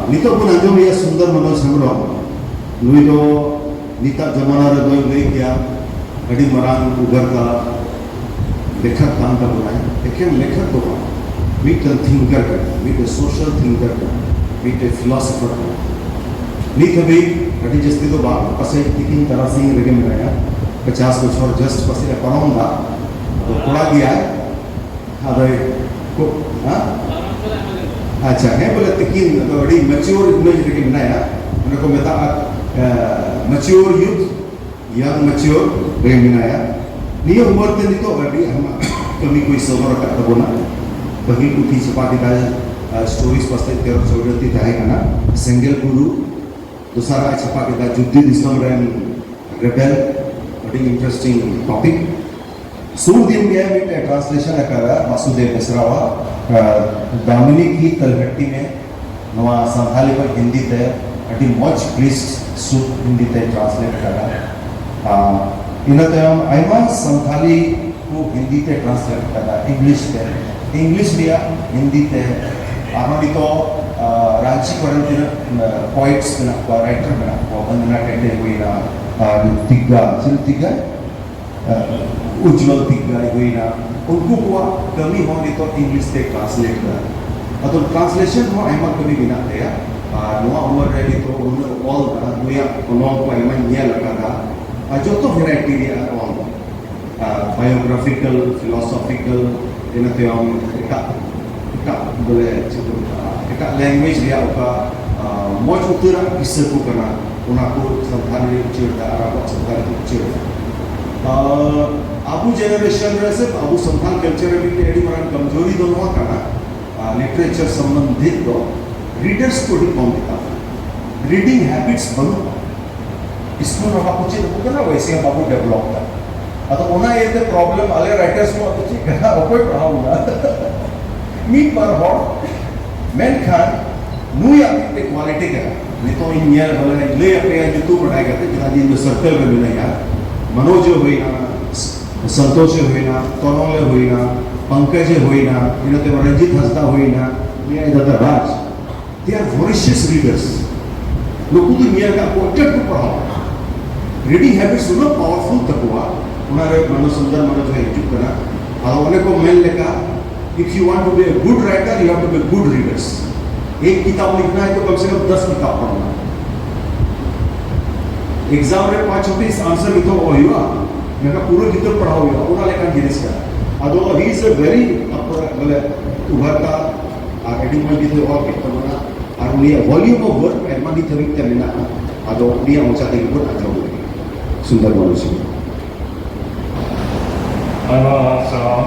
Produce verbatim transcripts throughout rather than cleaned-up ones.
ᱱᱤᱛᱚᱜ ᱵᱚᱱ ᱟᱸᱡᱚᱢᱮᱭᱟ ᱥᱩᱱᱫᱚᱨ ᱢᱚᱱᱳᱡᱽ ᱦᱮᱢᱵᱨᱚᱢ᱾ ᱱᱩᱭ ᱫᱚ ᱱᱤᱛᱟᱜ ᱡᱟᱢᱟᱱᱟ ᱨᱮᱫᱚᱧ ᱞᱟᱹᱭ ᱠᱮᱭᱟ, ᱟᱹᱰᱤ ᱢᱟᱨᱟᱝ ᱩᱜᱟᱨᱛᱟ ᱞᱮᱠᱷᱚᱠ ᱠᱟᱱ ᱛᱟᱵᱚᱱᱟᱭ᱾ ᱮᱠᱮᱱ ᱞᱮᱠᱷᱚᱠ ᱫᱚ ᱵᱟᱝ, ᱢᱤᱫᱴᱮᱱ ᱛᱷᱤᱝᱠᱟᱨ ᱠᱟᱱᱟ, ᱢᱤᱫᱴᱮᱱ ᱥᱳᱥᱟᱞ ᱛᱷᱤᱝᱠᱟᱨ ᱠᱟᱱᱟ, ᱢᱤᱫᱴᱮᱱ ᱯᱷᱤᱞᱚᱥᱚᱯᱷᱟᱨ ᱠᱟᱱᱟ᱾ ᱱᱤᱛ ᱦᱟᱹᱵᱤᱡ ᱟᱹᱰᱤ ᱡᱟᱹᱥᱛᱤ ᱫᱚ ᱵᱟᱝ, ᱯᱟᱥᱮᱡ ᱛᱤᱠᱤᱱ ᱛᱟᱨᱟᱥᱤᱧ ᱨᱮᱜᱮ ᱢᱮᱱᱟᱭᱟ᱾ ᱯᱚᱪᱟᱥ ᱵᱚᱪᱷᱚᱨ ᱡᱟᱥᱴ ᱯᱟᱥᱮᱡ ᱮ ᱯᱟᱨᱚᱢ ᱮᱫᱟ᱾ ᱟᱫᱚ ᱠᱚᱲᱟ ᱜᱮᱭᱟᱭ᱾ ᱟᱫᱚ ᱠᱚ, ᱦᱮᱸ? ᱟᱪᱪᱷᱟ, ᱦᱮᱸ, ᱵᱚᱞᱮ ᱛᱤᱠᱤᱱ, ᱟᱫᱚ ᱟᱹᱰᱤ ᱢᱮᱪᱩᱨ ᱤᱢᱮᱡᱽ ᱨᱮᱜᱮ ᱢᱮᱱᱟᱭᱟ᱾ ᱚᱸᱰᱮ ᱠᱚ ᱢᱮᱛᱟᱜᱼᱟ ᱢᱮᱪᱩᱨ ᱭᱩᱛᱷ, ᱭᱟᱝ ᱢᱮᱪᱩᱨ ᱨᱮ ᱢᱮᱱᱟᱭᱟ᱾ ᱱᱤᱭᱟᱹ ᱩᱢᱟᱹᱨ ᱛᱮ ᱱᱤᱛᱚᱜ ᱟᱹᱰᱤ ᱟᱭᱢᱟ ᱠᱟᱹᱢᱤ ᱠᱚᱭ ᱥᱚᱫᱚᱨ ᱟᱠᱟᱫ ᱛᱟᱵᱚᱱᱟ᱾ ᱯᱟᱹᱦᱤᱞ ᱯᱩᱛᱷᱤ ᱪᱷᱟᱯᱟ ᱠᱮᱫᱟᱭ, ᱥᱴᱳᱨᱤᱡᱽ ᱯᱟᱥᱮᱡ ᱛᱮᱨᱚ ᱪᱚᱣᱰᱟᱹᱛᱤ ᱛᱟᱦᱮᱸ ᱠᱟᱱᱟ, ᱥᱮᱸᱜᱮᱞ ᱵᱩᱨᱩ᱾ ᱫᱚᱥᱟᱨᱟᱜ ᱮ ᱪᱷᱟᱯᱟ ᱠᱮᱫᱟ ᱡᱩᱫᱽᱫᱤ ᱫᱤᱥᱚᱢ ᱨᱮᱱ ᱨᱮᱵᱮᱞ, ᱟᱹᱰᱤ ᱤᱱᱴᱟᱨᱮᱥᱴᱤᱝ ᱴᱚᱯᱤᱠ᱾ ᱥᱩᱨ ᱫᱤᱱ ᱜᱮ ᱢᱤᱫᱴᱮᱱ ᱴᱨᱟᱱᱥᱞᱮᱥᱚᱱ ᱟᱠᱟᱫᱟ ᱵᱟᱥᱩᱫᱮᱵ ᱵᱮᱥᱨᱟᱣᱟᱜ, ᱫᱟᱢᱤᱱᱤ ᱠᱤ ᱛᱟᱞᱦᱟᱴᱴᱤ ᱢᱮ᱾ ᱱᱚᱣᱟ ᱥᱟᱱᱛᱷᱟᱞᱤ ᱠᱷᱚᱱ ᱦᱤᱱᱫᱤ ᱛᱮ ᱟᱹᱰᱤ ᱢᱚᱡᱽ ᱠᱨᱤᱥᱯ ᱥᱩᱫ ᱦᱤᱱᱫᱤ ᱛᱮ ᱴᱨᱟᱱᱥᱞᱮᱴ ᱟᱠᱟᱫᱟ᱾ ᱟᱨ ᱤᱱᱟᱹ ᱛᱟᱭᱚᱢ ᱟᱭᱢᱟ ᱥᱟᱱᱛᱷᱟᱞᱤ ᱠᱚ ᱦᱤᱱᱫᱤ ᱛᱮ ᱴᱨᱟᱱᱥᱞᱮᱴ ᱟᱠᱟᱫᱟ, ᱤᱝᱞᱤᱥ ᱛᱮ, ᱤᱝᱞᱤᱥ ᱨᱮᱭᱟᱜ ᱦᱤᱱᱫᱤ ᱛᱮ᱾ ᱟᱨᱦᱚᱸ ᱱᱤᱛᱚᱜ ᱟᱨ ᱨᱟᱺᱪᱤ ᱠᱚᱨᱮᱱ ᱛᱤᱱᱟᱹᱜ ᱯᱚᱭᱮᱴᱥ ᱢᱮᱱᱟᱜ ᱠᱚᱣᱟ, ᱨᱟᱭᱴᱟᱨ ᱢᱮᱱᱟᱜ ᱠᱚᱣᱟ, ᱵᱚᱱᱫᱚᱱᱟ ᱴᱮᱴᱮ ᱦᱩᱭᱱᱟ, ᱟᱨ ᱛᱤᱜᱟ, ᱪᱤᱞ ᱛᱤᱜᱟ, ᱩᱡᱡᱚᱞ ᱛᱤᱜᱟ ᱦᱩᱭᱱᱟ, ᱩᱱᱠᱩ ᱠᱚᱣᱟᱜ ᱠᱟᱹᱢᱤ ᱦᱚᱸ ᱱᱤᱛᱚᱜ ᱤᱝᱞᱤᱥ ᱛᱮ ᱴᱨᱟᱱᱥᱞᱮᱴ ᱫᱟ᱾ ᱟᱫᱚ ᱴᱨᱟᱱᱥᱞᱮᱥᱚᱱ ᱦᱚᱸ ᱟᱭᱢᱟ ᱠᱟᱹᱢᱤ ᱢᱮᱱᱟᱜ ᱛᱟᱭᱟ᱾ ᱟᱨ ᱱᱚᱣᱟ ᱩᱢᱟᱹᱨ ᱨᱮ ᱱᱤᱛᱚᱜ ᱩᱱᱟᱹᱜ ᱚᱞ ᱫᱟ, ᱱᱩᱭᱟᱜ ᱚᱱᱚᱞ ᱠᱚ ᱟᱭᱢᱟᱧ ᱧᱮᱞ ᱟᱠᱟᱫᱟ᱾ ᱟᱨ ᱡᱚᱛᱚ ᱵᱷᱮᱨᱟᱭᱴᱤ ᱨᱮᱭᱟᱜ ᱚᱞ, ᱵᱟᱭᱳᱜᱨᱟᱯᱷᱤᱠᱟᱞ, ᱯᱷᱤᱞᱳᱥᱚᱯᱷᱤᱠᱟᱞ, ᱤᱱᱟᱹ ᱛᱟᱭᱚᱢ ᱮᱴᱟᱜ, ᱮᱴᱟᱜ ᱵᱚᱞᱮ ᱪᱮᱫ ᱠᱚ ᱢᱮᱛᱟᱜᱼᱟ, ᱮᱴᱟᱜ ᱞᱮᱝᱜᱩᱭᱮᱡᱽ ᱨᱮᱭᱟᱜ ᱚᱠᱟ ᱢᱚᱡᱽ ᱩᱛᱟᱹᱨᱟᱜ ᱠᱤᱥᱟᱹ ᱠᱚ ᱠᱟᱱᱟ, ᱚᱱᱟ ᱠᱚ ᱥᱟᱱᱛᱷᱟᱞᱤ ᱨᱮ ᱩᱪᱟᱹᱲ ᱫᱟ ᱟᱨ ᱟᱵᱚᱣᱟᱜ ᱥᱟᱱᱛᱷᱟᱞᱤ ᱨᱮ ᱩᱪᱟᱹᱲ ᱫᱟ᱾ ᱟᱵᱚ ᱡᱮᱱᱟᱨᱮᱥᱚᱱ ᱨᱮ ᱥᱮ ᱟᱵᱚ ᱥᱟᱱᱛᱷᱟᱞ ᱠᱟᱞᱪᱟᱨ ᱨᱮ ᱢᱤᱫᱴᱮᱱ ᱟᱹᱰᱤ ᱢᱟᱨᱟᱝ ᱠᱚᱢᱡᱳᱨᱤ ᱫᱚ ᱱᱚᱣᱟ ᱠᱟᱱᱟ, ᱞᱤᱴᱟᱨᱮᱪᱟᱨ ᱥᱚᱢᱵᱚᱱᱫᱷᱤᱛ ᱫᱚ ᱨᱤᱰᱟᱨᱥ ᱠᱚ ᱟᱹᱰᱤ ᱠᱚᱢ ᱜᱮᱛᱟ ᱵᱚᱱᱟ᱾ ᱨᱤᱰᱤᱝ ᱦᱮᱵᱤᱴᱥ ᱵᱟᱹᱱᱩᱜᱼᱟ᱾ ᱥᱠᱩᱞ ᱨᱮ ᱵᱟᱠᱚ ᱪᱮᱫ ᱟᱠᱚ ᱠᱟᱱᱟ, ᱣᱮᱥᱮ ᱦᱚᱸ ᱵᱟᱵᱚ ᱰᱮᱵᱷᱞᱚᱯ ᱫᱟ᱾ ᱟᱫᱚ ᱚᱱᱟ ᱤᱭᱟᱹᱛᱮ ᱯᱨᱚᱵᱞᱮᱢ ᱟᱞᱮ ᱨᱟᱭᱴᱟᱨᱥ ᱠᱚᱣᱟᱜ ᱫᱚ ᱪᱮᱫ ᱠᱟᱱᱟ, ᱚᱠᱚᱭ ᱯᱟᱲᱦᱟᱣ ᱵᱚᱱᱟ? ᱢᱤᱫ ᱵᱟᱨ ᱦᱚᱲ᱾ ᱢᱮᱱᱠᱷᱟᱱ ᱱᱩᱭᱟᱜ ᱢᱤᱫᱴᱮᱡ ᱠᱣᱟᱞᱤᱴᱤ ᱠᱟᱱᱟ᱾ ᱱᱤᱛᱚᱜ ᱤᱧ ᱧᱮᱞ ᱵᱚᱞᱮ ᱞᱟᱹᱭ ᱟᱯᱮᱭᱟ ᱧᱩᱛᱩᱢ ᱵᱟᱰᱟᱭ ᱠᱟᱛᱮ, ᱪᱮᱫᱟᱜ ᱤᱧ ᱫᱚ ᱥᱟᱨᱠᱮᱞ ᱨᱮ ᱢᱤᱱᱟᱹᱧᱟ᱾ ᱢᱟᱱᱳᱡᱽ ᱮ ᱦᱩᱭᱱᱟ, ᱥᱚᱱᱛᱳᱥ ᱮ ᱦᱩᱭᱱᱟ, ᱛᱚᱨᱚᱞ ᱮ ᱦᱩᱭᱱᱟ, ᱯᱚᱝᱠᱚᱡᱽ ᱮ ᱦᱩᱭᱱᱟ, ᱤᱱᱟᱹ ᱛᱟᱭᱚᱢ ᱨᱚᱧᱡᱤᱛ ᱦᱟᱸᱥᱫᱟ ᱦᱩᱭᱱᱟ, ᱱᱤᱭᱟᱹ ᱫᱟᱫᱟ ᱨᱟᱡᱽ᱾ They are voracious readers. ᱱᱩᱠᱩ ᱫᱚ ᱧᱮᱞ ᱟᱠᱟᱫ ᱠᱚ ᱟᱹᱰᱤ ᱟᱸᱴ ᱠᱚ ᱯᱟᱲᱦᱟᱣᱟ᱾ Reading habits ᱩᱱᱟᱹᱜ powerful ᱛᱟᱠᱚᱣᱟ᱾ ᱚᱱᱟᱨᱮ ᱢᱟᱱᱚᱥ ᱨᱚᱧᱡᱚᱱ ᱢᱟᱱᱚᱥ ᱡᱟᱦᱟᱸᱭ ᱦᱤᱡᱩᱜ ᱠᱟᱱᱟ, ᱟᱫᱚ ᱚᱱᱮ ᱠᱚ ᱢᱮᱱ ᱞᱮᱠᱟ, if you want to be a good writer, you have to be good readers. एक किताब लिखना है तो कम से कम दस किताब पढ़ना। Exam ᱨᱮ ᱯᱟᱸᱪ ᱪᱷᱚ ᱯᱤᱥ answer ᱜᱮᱛᱚ ᱚᱞ ᱦᱩᱭᱩᱜᱼᱟ, ᱢᱮᱱᱠᱷᱟᱱ ᱯᱩᱨᱟᱹ ᱜᱤᱫᱽᱨᱟᱹ ᱯᱟᱲᱦᱟᱣ ᱦᱩᱭᱩᱜᱼᱟ, ᱚᱱᱟ ᱞᱮᱠᱟᱱ ᱡᱤᱱᱤᱥ ᱠᱟᱱᱟ᱾ ᱟᱫᱚ he is a very ᱵᱚᱞᱮ ᱩᱵᱷᱟᱨ ᱠᱟ ᱟᱨ ᱟᱹᱰᱤ ᱢᱚᱡᱽ ᱜᱤᱫᱽᱨᱟᱹ ᱚᱞ ᱠᱮᱫ ᱛᱟᱵᱚᱱᱟ᱾ ᱟᱨ ᱩᱱᱤᱭᱟᱜ volume of work ᱟᱭᱢᱟ ᱫᱤᱱ ᱫᱷᱟᱹᱵᱤᱡ ᱛᱮ ᱢᱮᱱᱟᱜᱼᱟ᱾ ᱟᱫᱚ ᱩᱱᱤᱭᱟᱜ ᱢᱚᱪᱟ ᱛᱮᱜᱮ ᱵᱚᱱ ᱟᱸᱡᱚᱢ ᱞᱮᱜᱮ᱾ ᱥᱩᱱᱫᱚᱨ ᱢᱚᱱᱳᱡᱽ᱾ ᱟᱭᱢᱟ ᱥᱟᱨᱦᱟᱣ᱾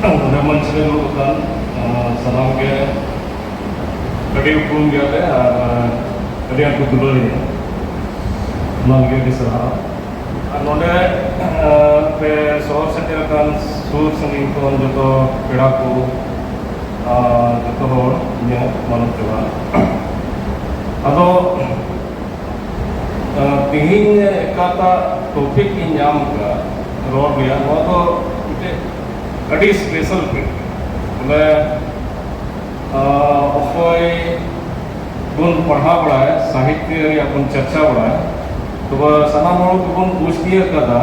ᱱᱚᱰᱮ ᱢᱚᱧᱪ ᱨᱮ ᱫᱩᱲᱩᱵ ᱟᱠᱟᱱ ᱥᱟᱱᱟᱢ ᱜᱮ ᱟᱹᱰᱤ ᱩᱯᱨᱩᱢ ᱜᱮᱭᱟᱞᱮ ᱟᱨ ᱟᱹᱰᱤ ᱟᱸᱴ ᱠᱚ ᱫᱩᱞᱟᱹᱲᱤᱧᱟ᱾ ᱚᱱᱟ ᱞᱟᱹᱜᱤᱫ ᱟᱹᱰᱤ ᱥᱟᱨᱦᱟᱣ᱾ ᱟᱨ ᱱᱚᱰᱮ ᱯᱮ ᱥᱚᱦᱚᱨ ᱥᱮᱴᱮᱨ ᱟᱠᱟᱱ ᱥᱩᱨ ᱥᱟᱺᱜᱤᱧ ᱠᱷᱚᱱ ᱡᱚᱛᱚ ᱯᱮᱲᱟ ᱠᱚ, ᱡᱚᱛᱚ ᱦᱚᱲ ᱤᱧᱟᱹᱜ ᱢᱟᱱᱚᱛ ᱡᱚᱦᱟᱨ᱾ ᱟᱫᱚ ᱛᱮᱦᱮᱧ ᱚᱠᱟᱴᱟᱜ topic ᱤᱧ ᱧᱟᱢ ᱟᱠᱟᱫ ᱨᱚᱲ ᱨᱮᱭᱟᱜ, ᱱᱚᱣᱟ ᱫᱚ ᱢᱤᱫᱴᱮᱡ ᱟᱹᱰᱤ special ᱜᱮ᱾ ᱵᱚᱞᱮ ᱚᱠᱚᱭ ᱵᱚᱱ ᱯᱟᱲᱦᱟᱣ ᱵᱟᱲᱟᱭ, ᱥᱟᱦᱤᱛᱭᱚ ᱨᱮᱭᱟᱜ ᱵᱚᱱ ᱪᱟᱨᱪᱟ ᱵᱟᱲᱟᱭ, ᱛᱚᱵᱮ ᱥᱟᱱᱟᱢ ᱦᱚᱲ ᱜᱮᱵᱚᱱ ᱵᱩᱡᱽ ᱛᱤᱭᱟᱹᱜ ᱠᱟᱫᱟ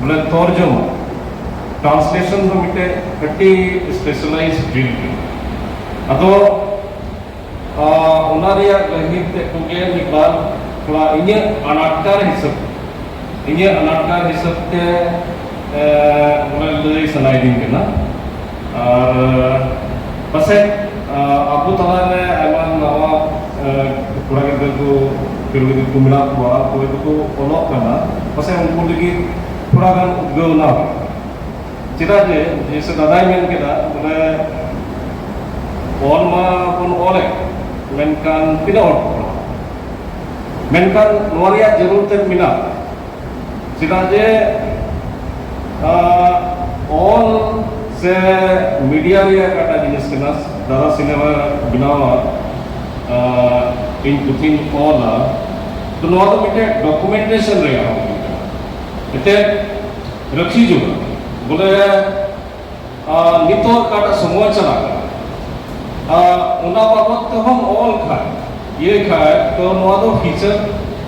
ᱵᱚᱞᱮ ᱛᱚᱨᱡᱚᱢᱟ, translation ᱫᱚ ᱢᱤᱫᱴᱮᱡ ᱟᱹᱰᱤ specialized field ᱠᱟᱱᱟ᱾ ᱟᱫᱚ ᱚᱱᱟ ᱨᱮᱭᱟᱜ ᱜᱟᱹᱦᱤᱨ ᱛᱮᱫ ᱠᱚᱜᱮ ᱢᱤᱫ ᱵᱟᱨ ᱛᱷᱚᱲᱟ ᱤᱧᱟᱹᱜ ᱟᱱᱟᱴᱠᱟᱨ ᱦᱤᱥᱟᱹᱵ, ᱤᱧᱟᱹᱜ ᱟᱱᱟᱴᱠᱟᱨ ᱦᱤᱥᱟᱹᱵ ᱛᱮ ᱵᱚᱞᱮ ᱞᱟᱹᱭ ᱥᱟᱱᱟᱭᱤᱫᱤᱧ ᱠᱟᱱᱟ᱾ ᱟᱨ ᱯᱟᱥᱮᱡ ᱟᱵᱚ ᱛᱟᱞᱟᱨᱮ ᱟᱭᱢᱟ ᱱᱟᱣᱟ ᱠᱚᱲᱟ ᱜᱤᱫᱽᱨᱟᱹ ᱠᱚ, ᱠᱩᱲᱤ ᱜᱤᱫᱽᱨᱟᱹ ᱠᱚ ᱢᱮᱱᱟᱜ ᱠᱚᱣᱟ, ᱚᱠᱚᱭ ᱫᱚᱠᱚ ᱚᱞᱚᱜ ᱠᱟᱱᱟ, ᱯᱟᱥᱮᱡ ᱩᱱᱠᱩ ᱞᱟᱹᱜᱤᱫ ᱛᱷᱚᱲᱟ ᱜᱟᱱ ᱩᱫᱽᱜᱟᱹᱣ ᱧᱟᱢ᱾ ᱪᱮᱫᱟᱜ ᱡᱮ, ᱡᱮᱭᱥᱮ ᱫᱟᱫᱟᱭ ᱢᱮᱱ ᱠᱮᱫᱟ, ᱵᱚᱞᱮ ᱚᱞ ᱢᱟ ᱵᱚᱱ ᱚᱞᱮᱫ, ᱢᱮᱱᱠᱷᱟᱱ ᱛᱤᱱᱟᱹᱜ ᱦᱚᱲ ᱠᱚ ᱯᱟᱲᱦᱟᱣᱟ? ᱢᱮᱱᱠᱷᱟᱱ ᱱᱚᱣᱟ ᱨᱮᱭᱟᱜ ᱡᱟᱹᱨᱩᱲ ᱛᱮᱫ ᱢᱮᱱᱟᱜᱼᱟ᱾ ᱪᱮᱫᱟᱜ ᱡᱮ, ᱟᱸ, ᱚᱞ ᱥᱮ media ᱨᱮᱭᱟᱜ ᱚᱠᱟᱴᱟᱜ ᱡᱤᱱᱤᱥ ᱠᱟᱱᱟ, ᱫᱟᱫᱟ ᱥᱤᱱᱮᱢᱟ ᱵᱮᱱᱟᱣᱟ, ᱟᱸ, ᱤᱧ ᱯᱩᱛᱷᱤᱧ ᱚᱞᱟ, ᱛᱚ ᱱᱚᱣᱟ ᱫᱚ ᱢᱤᱫᱴᱮᱡ documentation ᱨᱮᱭᱟᱜ ᱦᱚᱸ ᱠᱟᱱᱟ᱾ ᱮᱱᱛᱮᱫ ᱨᱟᱹᱠᱷᱤ ᱡᱚᱝᱟ᱾ ᱵᱚᱞᱮ, ᱟᱨ ᱱᱤᱛᱚᱜ ᱚᱠᱟᱴᱟᱜ ᱥᱚᱢᱚᱭ ᱪᱟᱞᱟᱜ ᱠᱟᱱᱟ, ᱟᱨ ᱚᱱᱟ ᱵᱟᱵᱚᱫ ᱛᱮᱦᱚᱸᱢ ᱚᱞ ᱠᱷᱟᱱ, ᱤᱭᱟᱹ ᱠᱷᱟᱱ, ᱛᱚ ᱱᱚᱣᱟ ᱫᱚ ᱯᱷᱤᱪᱟᱨ,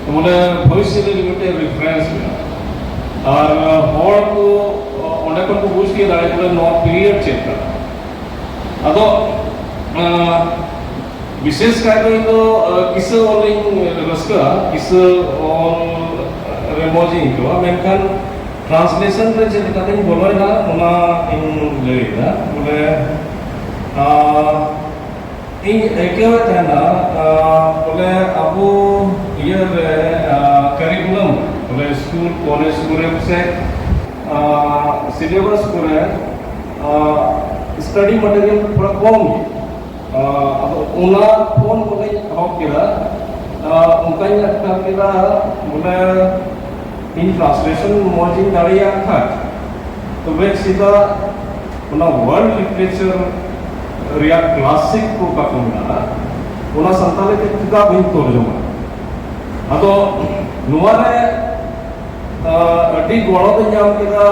ᱢᱟᱱᱮ ᱵᱷᱚᱵᱤᱥᱥᱚᱛ ᱨᱮ ᱢᱤᱫᱴᱮᱱ ᱨᱮᱯᱷᱟᱨᱮᱱᱥ ᱢᱮᱱᱟᱜᱼᱟ᱾ ᱟᱨ ᱦᱚᱲ ᱠᱚ ᱚᱸᱰᱮ ᱠᱷᱚᱱ ᱠᱚ ᱵᱩᱡᱽ ᱛᱤᱭᱳᱜ ᱫᱟᱲᱮᱭᱟᱜᱼᱟ ᱱᱚᱣᱟ ᱯᱤᱨᱤᱭᱚᱰ ᱪᱮᱫ ᱠᱟᱱᱟ᱾ ᱟᱫᱚ ᱟᱸ, ᱵᱤᱥᱮᱥ ᱠᱟᱭᱛᱮ ᱤᱧ ᱫᱚ ᱟᱸ, ᱠᱤᱥᱟᱹ ᱚᱞ ᱤᱧ ᱨᱟᱹᱥᱠᱟᱹᱜᱼᱟ, ᱠᱤᱥᱟᱹ ᱚᱞ ᱨᱮ ᱢᱚᱡᱽ ᱤᱧ ᱟᱹᱭᱠᱟᱹᱣᱟ, ᱢᱮᱱᱠᱷᱟᱱ ᱴᱨᱟᱱᱥᱞᱮᱥᱚᱱ ᱨᱮ ᱪᱮᱫ ᱞᱮᱠᱟᱛᱤᱧ ᱵᱚᱞᱚᱭᱮᱱᱟ ᱚᱱᱟ ᱤᱧ ᱞᱟᱹᱭᱮᱫᱟ᱾ ᱵᱚᱞᱮ ᱟᱸ, ᱤᱧ ᱟᱹᱭᱠᱟᱹᱣᱮᱫ ᱛᱟᱦᱮᱱᱟ ᱟᱸ, ᱵᱚᱞᱮ ᱟᱵᱚ ᱤᱭᱟᱹ ᱨᱮ ᱠᱟᱨᱤᱠᱩᱞᱟᱢ, ᱵᱚᱞᱮ ᱥᱠᱩᱞ ᱠᱚᱞᱮᱡᱽ ᱠᱚᱨᱮ ᱥᱮ ᱥᱤᱞᱮᱵᱟᱥ ᱠᱚᱨᱮ ᱥᱴᱟᱰᱤ ᱢᱟᱴᱮᱨᱤᱭᱟᱞ ᱛᱷᱚᱲᱟ ᱠᱚᱢ ᱜᱮ᱾ ᱟᱫᱚ ᱚᱱᱟ ᱠᱷᱚᱱ ᱵᱚᱞᱮᱧ ᱮᱦᱚᱵ ᱠᱮᱫᱟ᱾ ᱚᱱᱠᱟᱧ ᱟᱴᱠᱟᱨ ᱠᱮᱫᱟ ᱵᱚᱞᱮ ᱤᱧ ᱴᱨᱟᱱᱥᱞᱮᱥᱚᱱ ᱢᱚᱡᱽ ᱤᱧ ᱫᱟᱲᱮᱭᱟᱜ ᱠᱷᱟᱱ, ᱛᱚᱵᱮ ᱪᱮᱫᱟᱜ ᱚᱱᱟ ᱣᱟᱨᱞᱰ ᱞᱤᱴᱟᱨᱮᱪᱟᱨ ᱨᱮᱭᱟᱜ ᱠᱞᱟᱥᱤᱠ ᱠᱚ ᱚᱠᱟ ᱠᱚ ᱢᱮᱱᱟᱜᱼᱟ, ᱚᱱᱟ ᱥᱟᱱᱛᱟᱲᱤ ᱛᱮ ᱪᱮᱫᱟᱜ ᱵᱟᱹᱧ ᱛᱚᱨᱡᱚᱢᱟ? ᱟᱫᱚ ᱱᱚᱣᱟ ᱨᱮ ᱟᱹᱰᱤ ᱜᱚᱲᱚ ᱫᱚᱧ ᱧᱟᱢ ᱠᱮᱫᱟ᱾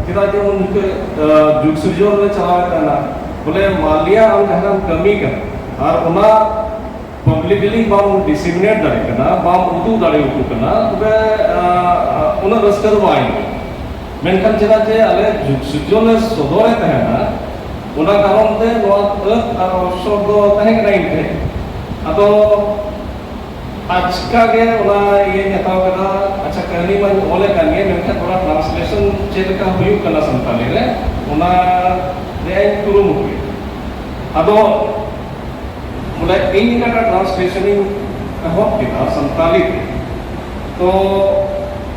ᱪᱮᱫᱟᱜ ᱡᱮ ᱩᱱ ᱡᱚᱠᱷᱚᱱ ᱡᱩᱜᱽ ᱥᱤᱨᱡᱚᱱ ᱞᱮ ᱪᱟᱞᱟᱣᱮᱫ ᱛᱟᱦᱮᱱᱟ, ᱵᱚᱞᱮ ᱢᱟᱱᱞᱤᱭᱟ ᱟᱢ ᱡᱟᱦᱟᱱᱟᱜ ᱮᱢ ᱠᱟᱹᱢᱤ ᱠᱟᱱᱟ ᱟᱨ ᱚᱱᱟ ᱯᱟᱵᱽᱞᱤᱠᱞᱤ ᱵᱟᱢ ᱰᱤᱥᱮᱢᱤᱱᱮᱴ ᱫᱟᱲᱮᱭᱟᱜ ᱠᱟᱱᱟ, ᱵᱟᱢ ᱩᱫᱩᱜ ᱫᱟᱲᱮᱭᱟᱠᱚ ᱠᱟᱱᱟ, ᱛᱚᱵᱮ ᱩᱱᱟᱹᱜ ᱨᱟᱹᱥᱠᱟᱹ ᱫᱚ ᱵᱟᱭ ᱧᱟᱢᱚᱜᱼᱟ᱾ ᱢᱮᱱᱠᱷᱟᱱ ᱪᱮᱫᱟᱜ ᱡᱮ ᱟᱞᱮ ᱡᱩᱜᱽ ᱥᱤᱨᱡᱚᱱ ᱞᱮ ᱥᱚᱫᱚᱨᱮᱫ ᱛᱟᱦᱮᱱᱟ, ᱚᱱᱟ ᱠᱟᱨᱚᱱ ᱛᱮ ᱱᱚᱣᱟ ᱟᱹᱛ ᱟᱨ ᱚᱯᱥᱚᱨ ᱫᱚ ᱛᱟᱦᱮᱸ ᱠᱟᱱᱟ ᱤᱧ ᱴᱷᱮᱱ᱾ ᱟᱫᱚ ᱟᱪᱠᱟ ᱜᱮ ᱚᱱᱟ ᱤᱭᱟᱹᱧ ᱦᱟᱛᱟᱣ ᱠᱮᱫᱟ᱾ ᱟᱪᱪᱷᱟ, ᱠᱟᱹᱦᱱᱤ ᱢᱟᱧ ᱚᱞᱮᱫ ᱠᱟᱱ ᱜᱮ, ᱢᱮᱱᱠᱷᱟᱱ ᱚᱱᱟ ᱴᱨᱟᱱᱥᱞᱮᱥᱚᱱ ᱪᱮᱫ ᱞᱮᱠᱟ ᱦᱩᱭᱩᱜ ᱠᱟᱱᱟ ᱥᱟᱱᱛᱟᱲᱤ ᱨᱮ, ᱚᱱᱟ ᱨᱮᱭᱟᱜ ᱤᱧ ᱠᱩᱨᱩᱢᱩᱴᱩᱭᱟ᱾ ᱟᱫᱚ ᱵᱚᱞᱮ ᱤᱧ ᱚᱠᱟᱴᱟᱜ ᱴᱨᱟᱱᱥᱞᱮᱥᱚᱱ ᱤᱧ ᱮᱦᱚᱵ ᱠᱮᱫᱟ ᱥᱟᱱᱛᱟᱲᱤ ᱛᱮ, ᱛᱚ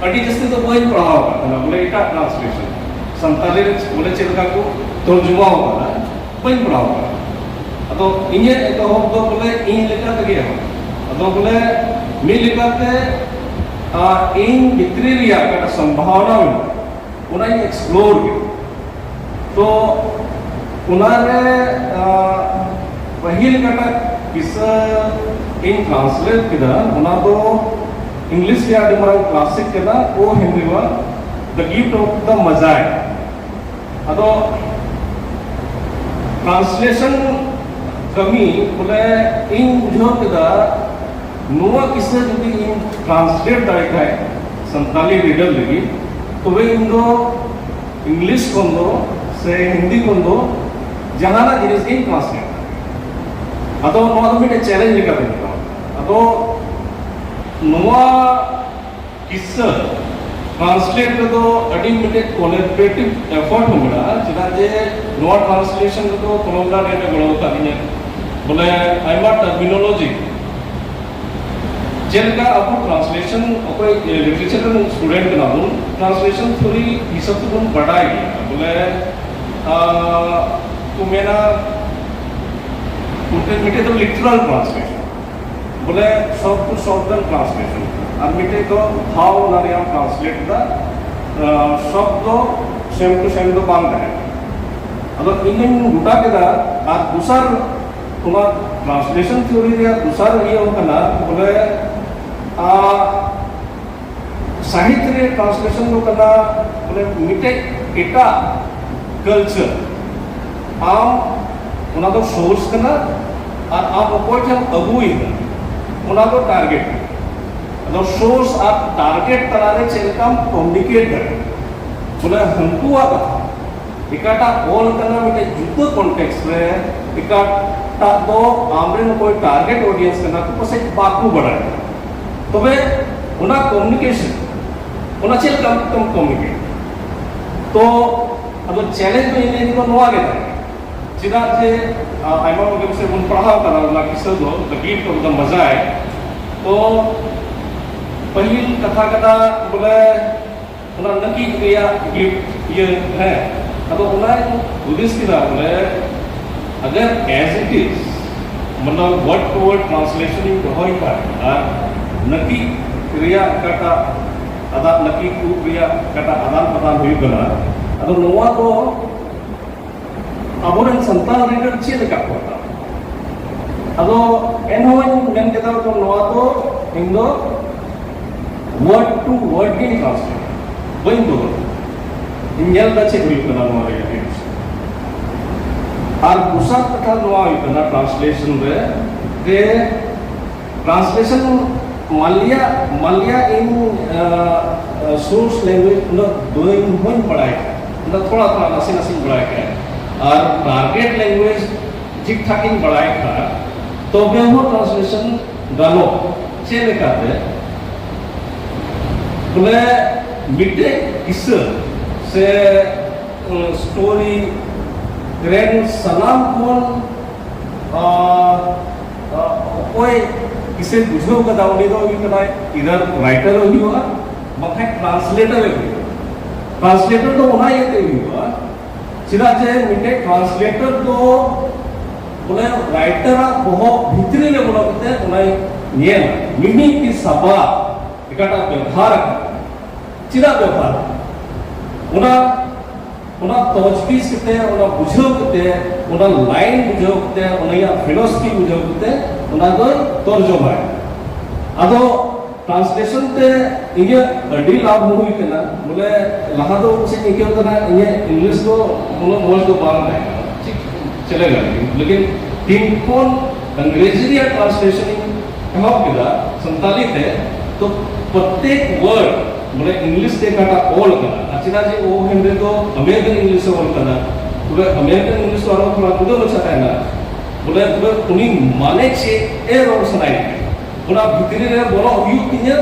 ᱟᱹᱰᱤ ᱡᱟᱹᱥᱛᱤ ᱫᱚ ᱵᱟᱹᱧ ᱯᱟᱲᱦᱟᱣ ᱟᱠᱟᱫ ᱛᱟᱦᱮᱱᱟ, ᱵᱚᱞᱮ ᱮᱴᱟᱜ ᱴᱨᱟᱱᱥᱞᱮᱥᱚᱱ ᱥᱟᱱᱛᱟᱲᱤ ᱨᱮ ᱵᱚᱞᱮ ᱪᱮᱫ ᱞᱮᱠᱟ ᱠᱚ ᱛᱚᱨᱡᱚᱢᱟ ᱟᱠᱟᱫᱟ, ᱵᱟᱹᱧ ᱯᱟᱲᱦᱟᱣ ᱟᱠᱟᱫᱟ᱾ ᱟᱫᱚ ᱤᱧᱟᱹᱜ ᱮᱛᱚᱦᱚᱵ ᱫᱚ ᱵᱚᱞᱮ ᱤᱧ ᱞᱮᱠᱟ ᱛᱮᱜᱮ ᱮᱦᱚᱵ᱾ ᱟᱫᱚ ᱵᱚᱞᱮ ᱢᱤᱫ ᱞᱮᱠᱟᱛᱮ ᱟᱨ ᱤᱧ ᱵᱷᱤᱛᱨᱤ ᱨᱮᱭᱟᱜ ᱚᱠᱟᱴᱟᱜ ᱥᱚᱢᱵᱷᱟᱵᱚᱱᱟ ᱢᱮᱱᱟᱜᱼᱟ, ᱚᱱᱟᱧ ᱮᱠᱥᱯᱞᱳᱨ ᱠᱮᱫᱟ᱾ ᱛᱚ ᱚᱱᱟᱨᱮ ᱟᱸ, ᱯᱟᱹᱦᱤᱞ ᱚᱠᱟᱴᱟᱜ ᱠᱤᱥᱟᱹ ᱤᱧ ᱴᱨᱟᱱᱥᱞᱮᱴ ᱠᱮᱫᱟ, ᱚᱱᱟ ᱫᱚ ᱤᱝᱞᱤᱥ ᱨᱮᱭᱟᱜ ᱟᱹᱰᱤ ᱢᱟᱨᱟᱝ ᱠᱞᱟᱥᱤᱠ ᱠᱟᱱᱟ, ᱳ ᱦᱮᱱᱨᱤᱣᱟ, The Gift of the Magi᱾ ᱟᱫᱚ ᱴᱨᱟᱱᱥᱞᱮᱥᱚᱱ ᱠᱟᱹᱢᱤ ᱵᱚᱞᱮ ᱤᱧ ᱵᱩᱡᱷᱟᱹᱣ ᱠᱮᱫᱟ, ᱱᱚᱣᱟ ᱠᱤᱥᱟᱹ ᱡᱩᱫᱤ ᱤᱧ ᱴᱨᱟᱱᱥᱞᱮᱴ ᱫᱟᱲᱮ ᱠᱷᱟᱡ ᱥᱟᱱᱛᱟᱞᱤ ᱨᱤᱰᱟᱨ ᱞᱟᱹᱜᱤᱫ, ᱛᱚᱵᱮ ᱤᱧ ᱫᱚ ᱤᱝᱞᱤᱥ ᱠᱷᱚᱱ ᱫᱚ ᱥᱮ ᱦᱤᱱᱫᱤ ᱠᱷᱚᱱ ᱫᱚ ᱡᱟᱦᱟᱱᱟᱜ ᱡᱤᱱᱤᱥ ᱜᱤᱧ ᱴᱨᱟᱱᱥᱞᱮᱴ ᱫᱟᱲᱮᱭᱟᱜᱼᱟ᱾ ᱟᱫᱚ ᱱᱚᱣᱟ ᱫᱚ ᱢᱤᱫᱴᱮᱱ ᱪᱮᱞᱮᱧᱡᱽ ᱞᱮᱠᱟᱛᱮ ᱧᱮᱞᱚᱜᱼᱟ᱾ ᱟᱫᱚ ᱱᱚᱣᱟ ᱠᱤᱥᱟᱹ ᱴᱨᱟᱱᱥᱞᱮᱴ ᱨᱮᱫᱚ ᱟᱹᱰᱤ ᱢᱤᱫᱴᱮᱡ ᱠᱚᱞᱮᱵᱚᱨᱮᱴᱤᱵᱷ ᱮᱯᱷᱚᱨᱴ ᱦᱚᱸ ᱢᱮᱱᱟᱜᱼᱟ, ᱪᱮᱫᱟᱜ ᱡᱮ ᱱᱚᱣᱟ ᱴᱨᱟᱱᱥᱞᱮᱥᱚᱱ ᱨᱮᱫᱚ ᱠᱚᱢᱚᱞᱫᱟ ᱰᱷᱮᱨ ᱮ ᱜᱚᱲᱚ ᱟᱠᱟᱫᱤᱧᱟ᱾ ᱵᱚᱞᱮ ᱟᱭᱢᱟ ᱴᱟᱨᱢᱤᱱᱳᱞᱚᱡᱤ, ᱪᱮᱫ ᱞᱮᱠᱟ ᱟᱵᱚ ᱴᱨᱟᱱᱥᱞᱮᱥᱚᱱ, ᱚᱠᱚᱭ ᱞᱤᱴᱟᱨᱮᱪᱟᱨ ᱨᱮᱱ ᱥᱴᱩᱰᱮᱱᱴ ᱠᱟᱱᱟ ᱵᱚᱱ, ᱴᱨᱟᱱᱥᱞᱮᱥᱚᱱ ᱛᱷᱤᱭᱳᱨᱤ ᱦᱤᱥᱟᱹᱵ ᱛᱮᱵᱚᱱ ᱵᱟᱰᱟᱭ ᱜᱮᱭᱟ᱾ ᱵᱚᱞᱮ ᱟᱨ ᱠᱚ ᱢᱮᱱᱟ ᱢᱤᱫᱴᱮᱱ ᱢᱤᱫᱴᱮᱱ ᱫᱚ ᱞᱤᱴᱟᱨᱟᱞ ᱴᱨᱟᱱᱥᱞᱮᱥᱚᱱ, ᱵᱚᱞᱮ ᱥᱚᱵᱫ ᱴᱩ ᱥᱚᱵᱫ ᱴᱨᱟᱱᱥᱞᱮᱥᱚᱱ, ᱟᱨ ᱢᱤᱫᱴᱮᱱ ᱫᱚ ᱵᱷᱟᱣ ᱚᱱᱟ ᱨᱮᱭᱟᱜ ᱴᱨᱟᱱᱥᱞᱮᱴ ᱫᱟ, ᱥᱚᱵᱫ ᱥᱮᱢ ᱴᱩ ᱥᱮᱢ ᱫᱚ ᱵᱟᱝ ᱛᱟᱦᱮᱸ ᱠᱟᱱᱟ᱾ ᱟᱫᱚ ᱤᱧ ᱫᱚᱧ ᱜᱚᱴᱟ ᱠᱮᱫᱟ᱾ ᱟᱨ ᱫᱚᱥᱟᱨ ᱚᱱᱟ ᱴᱨᱟᱱᱥᱞᱮᱥᱚᱱ ᱛᱷᱤᱭᱳᱨᱤ ᱨᱮᱭᱟᱜ ᱫᱚᱥᱟᱨ ᱤᱭᱟᱹ ᱠᱟᱱᱟ ᱵᱚᱞᱮ ᱟᱨ ᱥᱟᱦᱤᱛ ᱨᱮ ᱴᱨᱟᱱᱥᱞᱮᱥᱚᱱ ᱫᱚ ᱠᱟᱱᱟ ᱢᱟᱱᱮ ᱢᱤᱫᱴᱮᱡ ᱮᱴᱟᱜ ᱠᱟᱞᱪᱟᱨ, ᱟᱢ ᱚᱱᱟ ᱫᱚ ᱥᱳᱨᱥ ᱠᱟᱱᱟ ᱟᱨ ᱟᱢ ᱚᱠᱚᱭ ᱴᱷᱮᱱ ᱟᱹᱜᱩᱭᱮᱫᱟ ᱚᱱᱟ ᱫᱚ ᱴᱟᱨᱜᱮᱴ ᱠᱟᱱᱟ᱾ ᱟᱫᱚ ᱥᱳᱨᱥ ᱟᱨ ᱴᱟᱨᱜᱮᱴ ᱛᱟᱞᱟᱨᱮ ᱪᱮᱫ ᱞᱮᱠᱟᱢ ᱠᱚᱢᱤᱭᱩᱱᱤᱠᱮᱴ ᱫᱟᱲᱮᱭᱟᱜᱼᱟ, ᱵᱚᱞᱮ ᱦᱟᱹᱱᱠᱩᱣᱟᱜ ᱠᱟᱛᱷᱟ ᱮᱴᱟᱜ ᱚᱞ ᱠᱟᱱᱟ ᱢᱤᱫᱴᱮᱡ ᱡᱩᱫᱟᱹ ᱠᱚᱱᱴᱮᱠᱥᱴ ᱨᱮ, ᱮᱴᱟᱜ ᱫᱚ ᱟᱢᱨᱮᱱ ᱚᱠᱚᱭ ᱴᱟᱨᱜᱮᱴ ᱚᱰᱤᱭᱮᱱᱥ ᱠᱟᱱᱟ ᱠᱚ ᱯᱟᱥᱮᱡ ᱵᱟᱠᱚ ᱵᱟᱲᱟᱭᱟ᱾ ᱛᱚᱵᱮ ᱚᱱᱟ ᱠᱚᱢᱤᱭᱩᱱᱤᱠᱮᱥᱚᱱ, ᱚᱱᱟ ᱪᱮᱫ ᱞᱮᱠᱟ ᱠᱟᱛᱮᱢ ᱠᱚᱢᱤᱭᱩᱱᱤᱠᱮᱴ? ᱛᱚ ᱟᱫᱚ ᱪᱮᱞᱮᱧᱡᱽ ᱫᱚ ᱤᱧ ᱫᱚ ᱱᱚᱣᱟ ᱜᱮ ᱛᱟᱦᱮᱸ ᱠᱟᱱᱟ᱾ ᱪᱮᱫᱟᱜ ᱡᱮ ᱟᱭᱢᱟ ᱦᱚᱲ ᱜᱮ ᱥᱮ ᱵᱚᱱ ᱯᱟᱲᱦᱟᱣ ᱠᱟᱱᱟ ᱚᱱᱟ ᱠᱤᱥᱟᱹ ᱫᱚ ᱞᱟᱹᱜᱤᱫ ᱠᱚ ᱢᱟᱡᱟᱭ᱾ ᱛᱚ ᱯᱟᱹᱦᱤᱞ ᱠᱟᱛᱷᱟ ᱠᱟᱱᱟ ᱵᱚᱞᱮ ᱚᱱᱟ ᱱᱟᱹᱠᱤᱡ ᱨᱮᱭᱟᱜ ᱜᱤᱯᱷᱴ ᱤᱭᱟᱹ, ᱦᱮᱸ᱾ ᱟᱫᱚ ᱚᱱᱟᱧ ᱦᱩᱫᱤᱥ ᱠᱮᱫᱟ ᱵᱚᱞᱮ ᱟᱜᱟᱨ ᱮᱡ ᱤᱴ ᱤᱡ ᱢᱚᱛᱞᱚᱵ ᱣᱟᱨᱰ ᱴᱩ ᱣᱟᱨᱰ ᱴᱨᱟᱱᱥᱞᱮᱥᱚᱱ ᱤᱧ ᱫᱚᱦᱚᱭ ᱠᱷᱟᱱ ᱟᱨ ᱱᱟᱹᱠᱤᱡ ᱨᱮᱭᱟᱜ ᱚᱠᱟᱴᱟᱜ ᱟᱫᱟᱜ ᱱᱟᱹᱠᱤᱡ ᱩᱵ ᱨᱮᱭᱟᱜ ᱚᱠᱟᱴᱟᱜ ᱟᱫᱟᱱ ᱯᱨᱚᱫᱟᱱ ᱦᱩᱭᱩᱜ ᱠᱟᱱᱟ, ᱟᱫᱚ ᱱᱚᱣᱟ ᱫᱚ ᱟᱵᱚᱨᱮᱱ ᱥᱟᱱᱛᱟᱲ ᱨᱤᱰᱟᱨ ᱪᱮᱫ ᱞᱮᱠᱟ ᱠᱚ ᱦᱟᱛᱟᱣᱟ? ᱟᱫᱚ ᱮᱱᱦᱚᱸᱧ ᱢᱮᱱ ᱠᱮᱫᱟ ᱛᱚ ᱱᱚᱣᱟ ᱫᱚ ᱤᱧ ᱫᱚ ᱣᱟᱨᱰ ᱴᱩ ᱣᱟᱨᱰ ᱜᱤᱧ ᱴᱨᱟᱱᱥᱞᱮᱴ, ᱵᱟᱹᱧ ᱫᱚᱦᱚ᱾ ᱤᱧ ᱧᱮᱞ ᱮᱫᱟ ᱪᱮᱫ ᱦᱩᱭᱩᱜ ᱠᱟᱱᱟ ᱱᱚᱣᱟ ᱨᱮᱭᱟᱜ ᱨᱤᱰᱟᱨ᱾ ᱟᱨ ᱫᱚᱥᱟᱨ ᱠᱟᱛᱷᱟ ᱱᱚᱣᱟ ᱦᱩᱭᱩᱜ ᱠᱟᱱᱟ, ᱴᱨᱟᱱᱥᱞᱮᱥᱚᱱ ᱨᱮ ᱡᱮ ᱴᱨᱟᱱᱥᱞᱮᱥᱚᱱ ᱢᱟᱞᱤᱭᱟ ᱢᱟᱞᱤᱭᱟ ᱤᱧ ᱥᱳᱨᱥ ᱞᱮᱝᱜᱩᱭᱮᱡᱽ ᱩᱱᱟᱹᱜ ᱵᱟᱹᱧ ᱦᱚᱧ ᱵᱟᱲᱟᱭ ᱠᱷᱟᱱ, ᱩᱱᱟᱹᱜ ᱛᱷᱚᱲᱟ ᱛᱷᱚᱲᱟ ᱱᱟᱥᱮ ᱱᱟᱥᱮᱧ ᱵᱟᱲᱟᱭ ᱠᱷᱟᱱ, ᱟᱨ ᱴᱟᱨᱜᱮᱴ ᱞᱮᱝᱜᱩᱭᱮᱡᱽ ᱴᱷᱤᱠ ᱴᱷᱟᱠ ᱤᱧ ᱵᱟᱲᱟᱭ ᱠᱷᱟᱱ, ᱛᱚᱵᱮ ᱦᱚᱸ ᱴᱨᱟᱱᱥᱞᱮᱥᱚᱱ ᱜᱟᱱᱚᱜ᱾ ᱪᱮᱫ ᱞᱮᱠᱟᱛᱮ? ᱵᱚᱞᱮ ᱢᱤᱫᱴᱮᱡ ᱠᱤᱥᱟᱹ ᱥᱮ ᱥᱴᱳᱨᱤ ᱨᱮᱱ ᱥᱟᱱᱟᱢ ᱠᱷᱚᱱ ᱟᱨ, ᱟᱨ ᱚᱠᱚᱭ ᱠᱤᱥᱟᱹ ᱵᱩᱡᱷᱟᱹᱣ ᱠᱟᱫᱟ, ᱩᱱᱤ ᱫᱚ ᱦᱩᱭᱩᱜ ᱠᱟᱱᱟ ᱤᱫᱟᱨ ᱨᱟᱭᱴᱟᱨ ᱮ ᱦᱩᱭᱩᱜᱼᱟ, ᱵᱟᱝᱠᱷᱟᱱ ᱴᱨᱟᱱᱥᱞᱮᱴᱟᱨ ᱮ ᱦᱩᱭᱩᱜᱼᱟ᱾ ᱴᱨᱟᱱᱥᱞᱮᱴᱟᱨ ᱫᱚ ᱚᱱᱟ ᱤᱭᱟᱹᱛᱮ ᱦᱩᱭᱩᱜᱼᱟ, ᱪᱮᱫᱟᱜ ᱡᱮ ᱢᱤᱫᱴᱮᱡ ᱴᱨᱟᱱᱥᱞᱮᱴᱟᱨ ᱫᱚ ᱵᱚᱞᱮ ᱨᱟᱭᱴᱟᱨᱟᱜ ᱵᱚᱦᱚᱜ ᱵᱷᱤᱛᱨᱤ ᱨᱮ ᱵᱚᱞᱚ ᱠᱟᱛᱮ ᱚᱱᱟᱭ ᱧᱮᱞᱟ, ᱢᱤᱢᱤᱫ ᱥᱟᱵᱟ ᱮᱠᱟᱴᱟᱜ ᱵᱮᱵᱷᱟᱨ ᱟᱠᱟᱱᱟ, ᱪᱮᱫᱟᱜ ᱵᱮᱵᱷᱟᱨ, ᱚᱱᱟ ᱚᱱᱟ ᱛᱚᱡᱽᱵᱤᱡ ᱠᱟᱛᱮ, ᱚᱱᱟ ᱵᱩᱡᱷᱟᱹᱣ ᱠᱟᱛᱮ, ᱚᱱᱟ ᱞᱟᱭᱤᱱ ᱵᱩᱡᱷᱟᱹᱣ ᱠᱟᱛᱮ, ᱚᱱᱟ ᱨᱮᱭᱟᱜ ᱯᱷᱤᱞᱚᱥᱚᱯᱷᱤ ᱵᱩᱡᱷᱟᱹᱣ ᱠᱟᱛᱮ ᱚᱱᱟ ᱫᱚᱭ ᱛᱚᱨᱡᱚᱢᱟᱭ᱾ ᱟᱫᱚ ᱴᱨᱟᱱᱥᱞᱮᱥᱚᱱ ᱛᱮ ᱤᱧᱟᱹᱜ ᱟᱹᱰᱤ ᱞᱟᱵᱷ ᱦᱩᱭ ᱠᱟᱱᱟ᱾ ᱵᱚᱞᱮ ᱞᱟᱦᱟ ᱫᱚ ᱪᱮᱫ ᱤᱧ ᱟᱹᱭᱠᱟᱹᱣ ᱠᱟᱱᱟ, ᱤᱧᱟᱹᱜ ᱤᱝᱞᱤᱥ ᱫᱚ ᱩᱱᱟᱹᱜ ᱢᱚᱡᱽ ᱫᱚ ᱵᱟᱝ ᱛᱟᱦᱮᱸ ᱠᱟᱱᱟ, ᱴᱷᱤᱠ ᱪᱮᱞᱮ ᱜᱟᱱ ᱜᱮ, ᱞᱮᱠᱤᱱ ᱛᱤᱱ ᱠᱷᱚᱱ ᱟᱝᱨᱮᱡᱤ ᱨᱮᱭᱟᱜ ᱴᱨᱟᱱᱥᱞᱮᱥᱚᱱ ᱤᱧ ᱮᱦᱚᱵ ᱠᱮᱫᱟ ᱥᱟᱱᱛᱟᱞᱤ ᱛᱮ, ᱛᱚ ᱯᱨᱚᱛᱮᱠ ᱣᱟᱨᱰ ᱢᱟᱱᱮ ᱤᱝᱞᱤᱥ ᱛᱮ ᱚᱠᱟᱴᱟᱜ ᱚᱞ ᱠᱟᱱᱟ, ᱟᱨ ᱪᱮᱫᱟᱜ ᱡᱮ ᱳ ᱦᱮᱱᱨᱤ ᱫᱚ ᱟᱢᱮᱨᱤᱠᱟᱱ ᱤᱝᱞᱤᱥ ᱮ ᱚᱞ ᱠᱟᱱᱟ, ᱛᱚᱵᱮ ᱟᱢᱮᱨᱤᱠᱟᱱ ᱤᱝᱞᱤᱥ ᱫᱚ ᱟᱨᱦᱚᱸ ᱛᱷᱚᱲᱟ ᱡᱩᱫᱟᱹ ᱢᱟᱪᱷᱟ ᱛᱟᱦᱮᱱᱟ᱾ ᱵᱚᱞᱮ ᱛᱚᱵᱮ ᱩᱱᱤ ᱢᱟᱱᱮ ᱪᱮᱫ ᱮ ᱨᱚᱲ ᱥᱟᱱᱟᱭᱮᱫ ᱠᱟᱱᱟ, ᱚᱱᱟ ᱵᱷᱤᱛᱨᱤ ᱨᱮ ᱵᱚᱞᱚᱜ ᱦᱩᱭᱩᱜ ᱛᱤᱧᱟᱹ,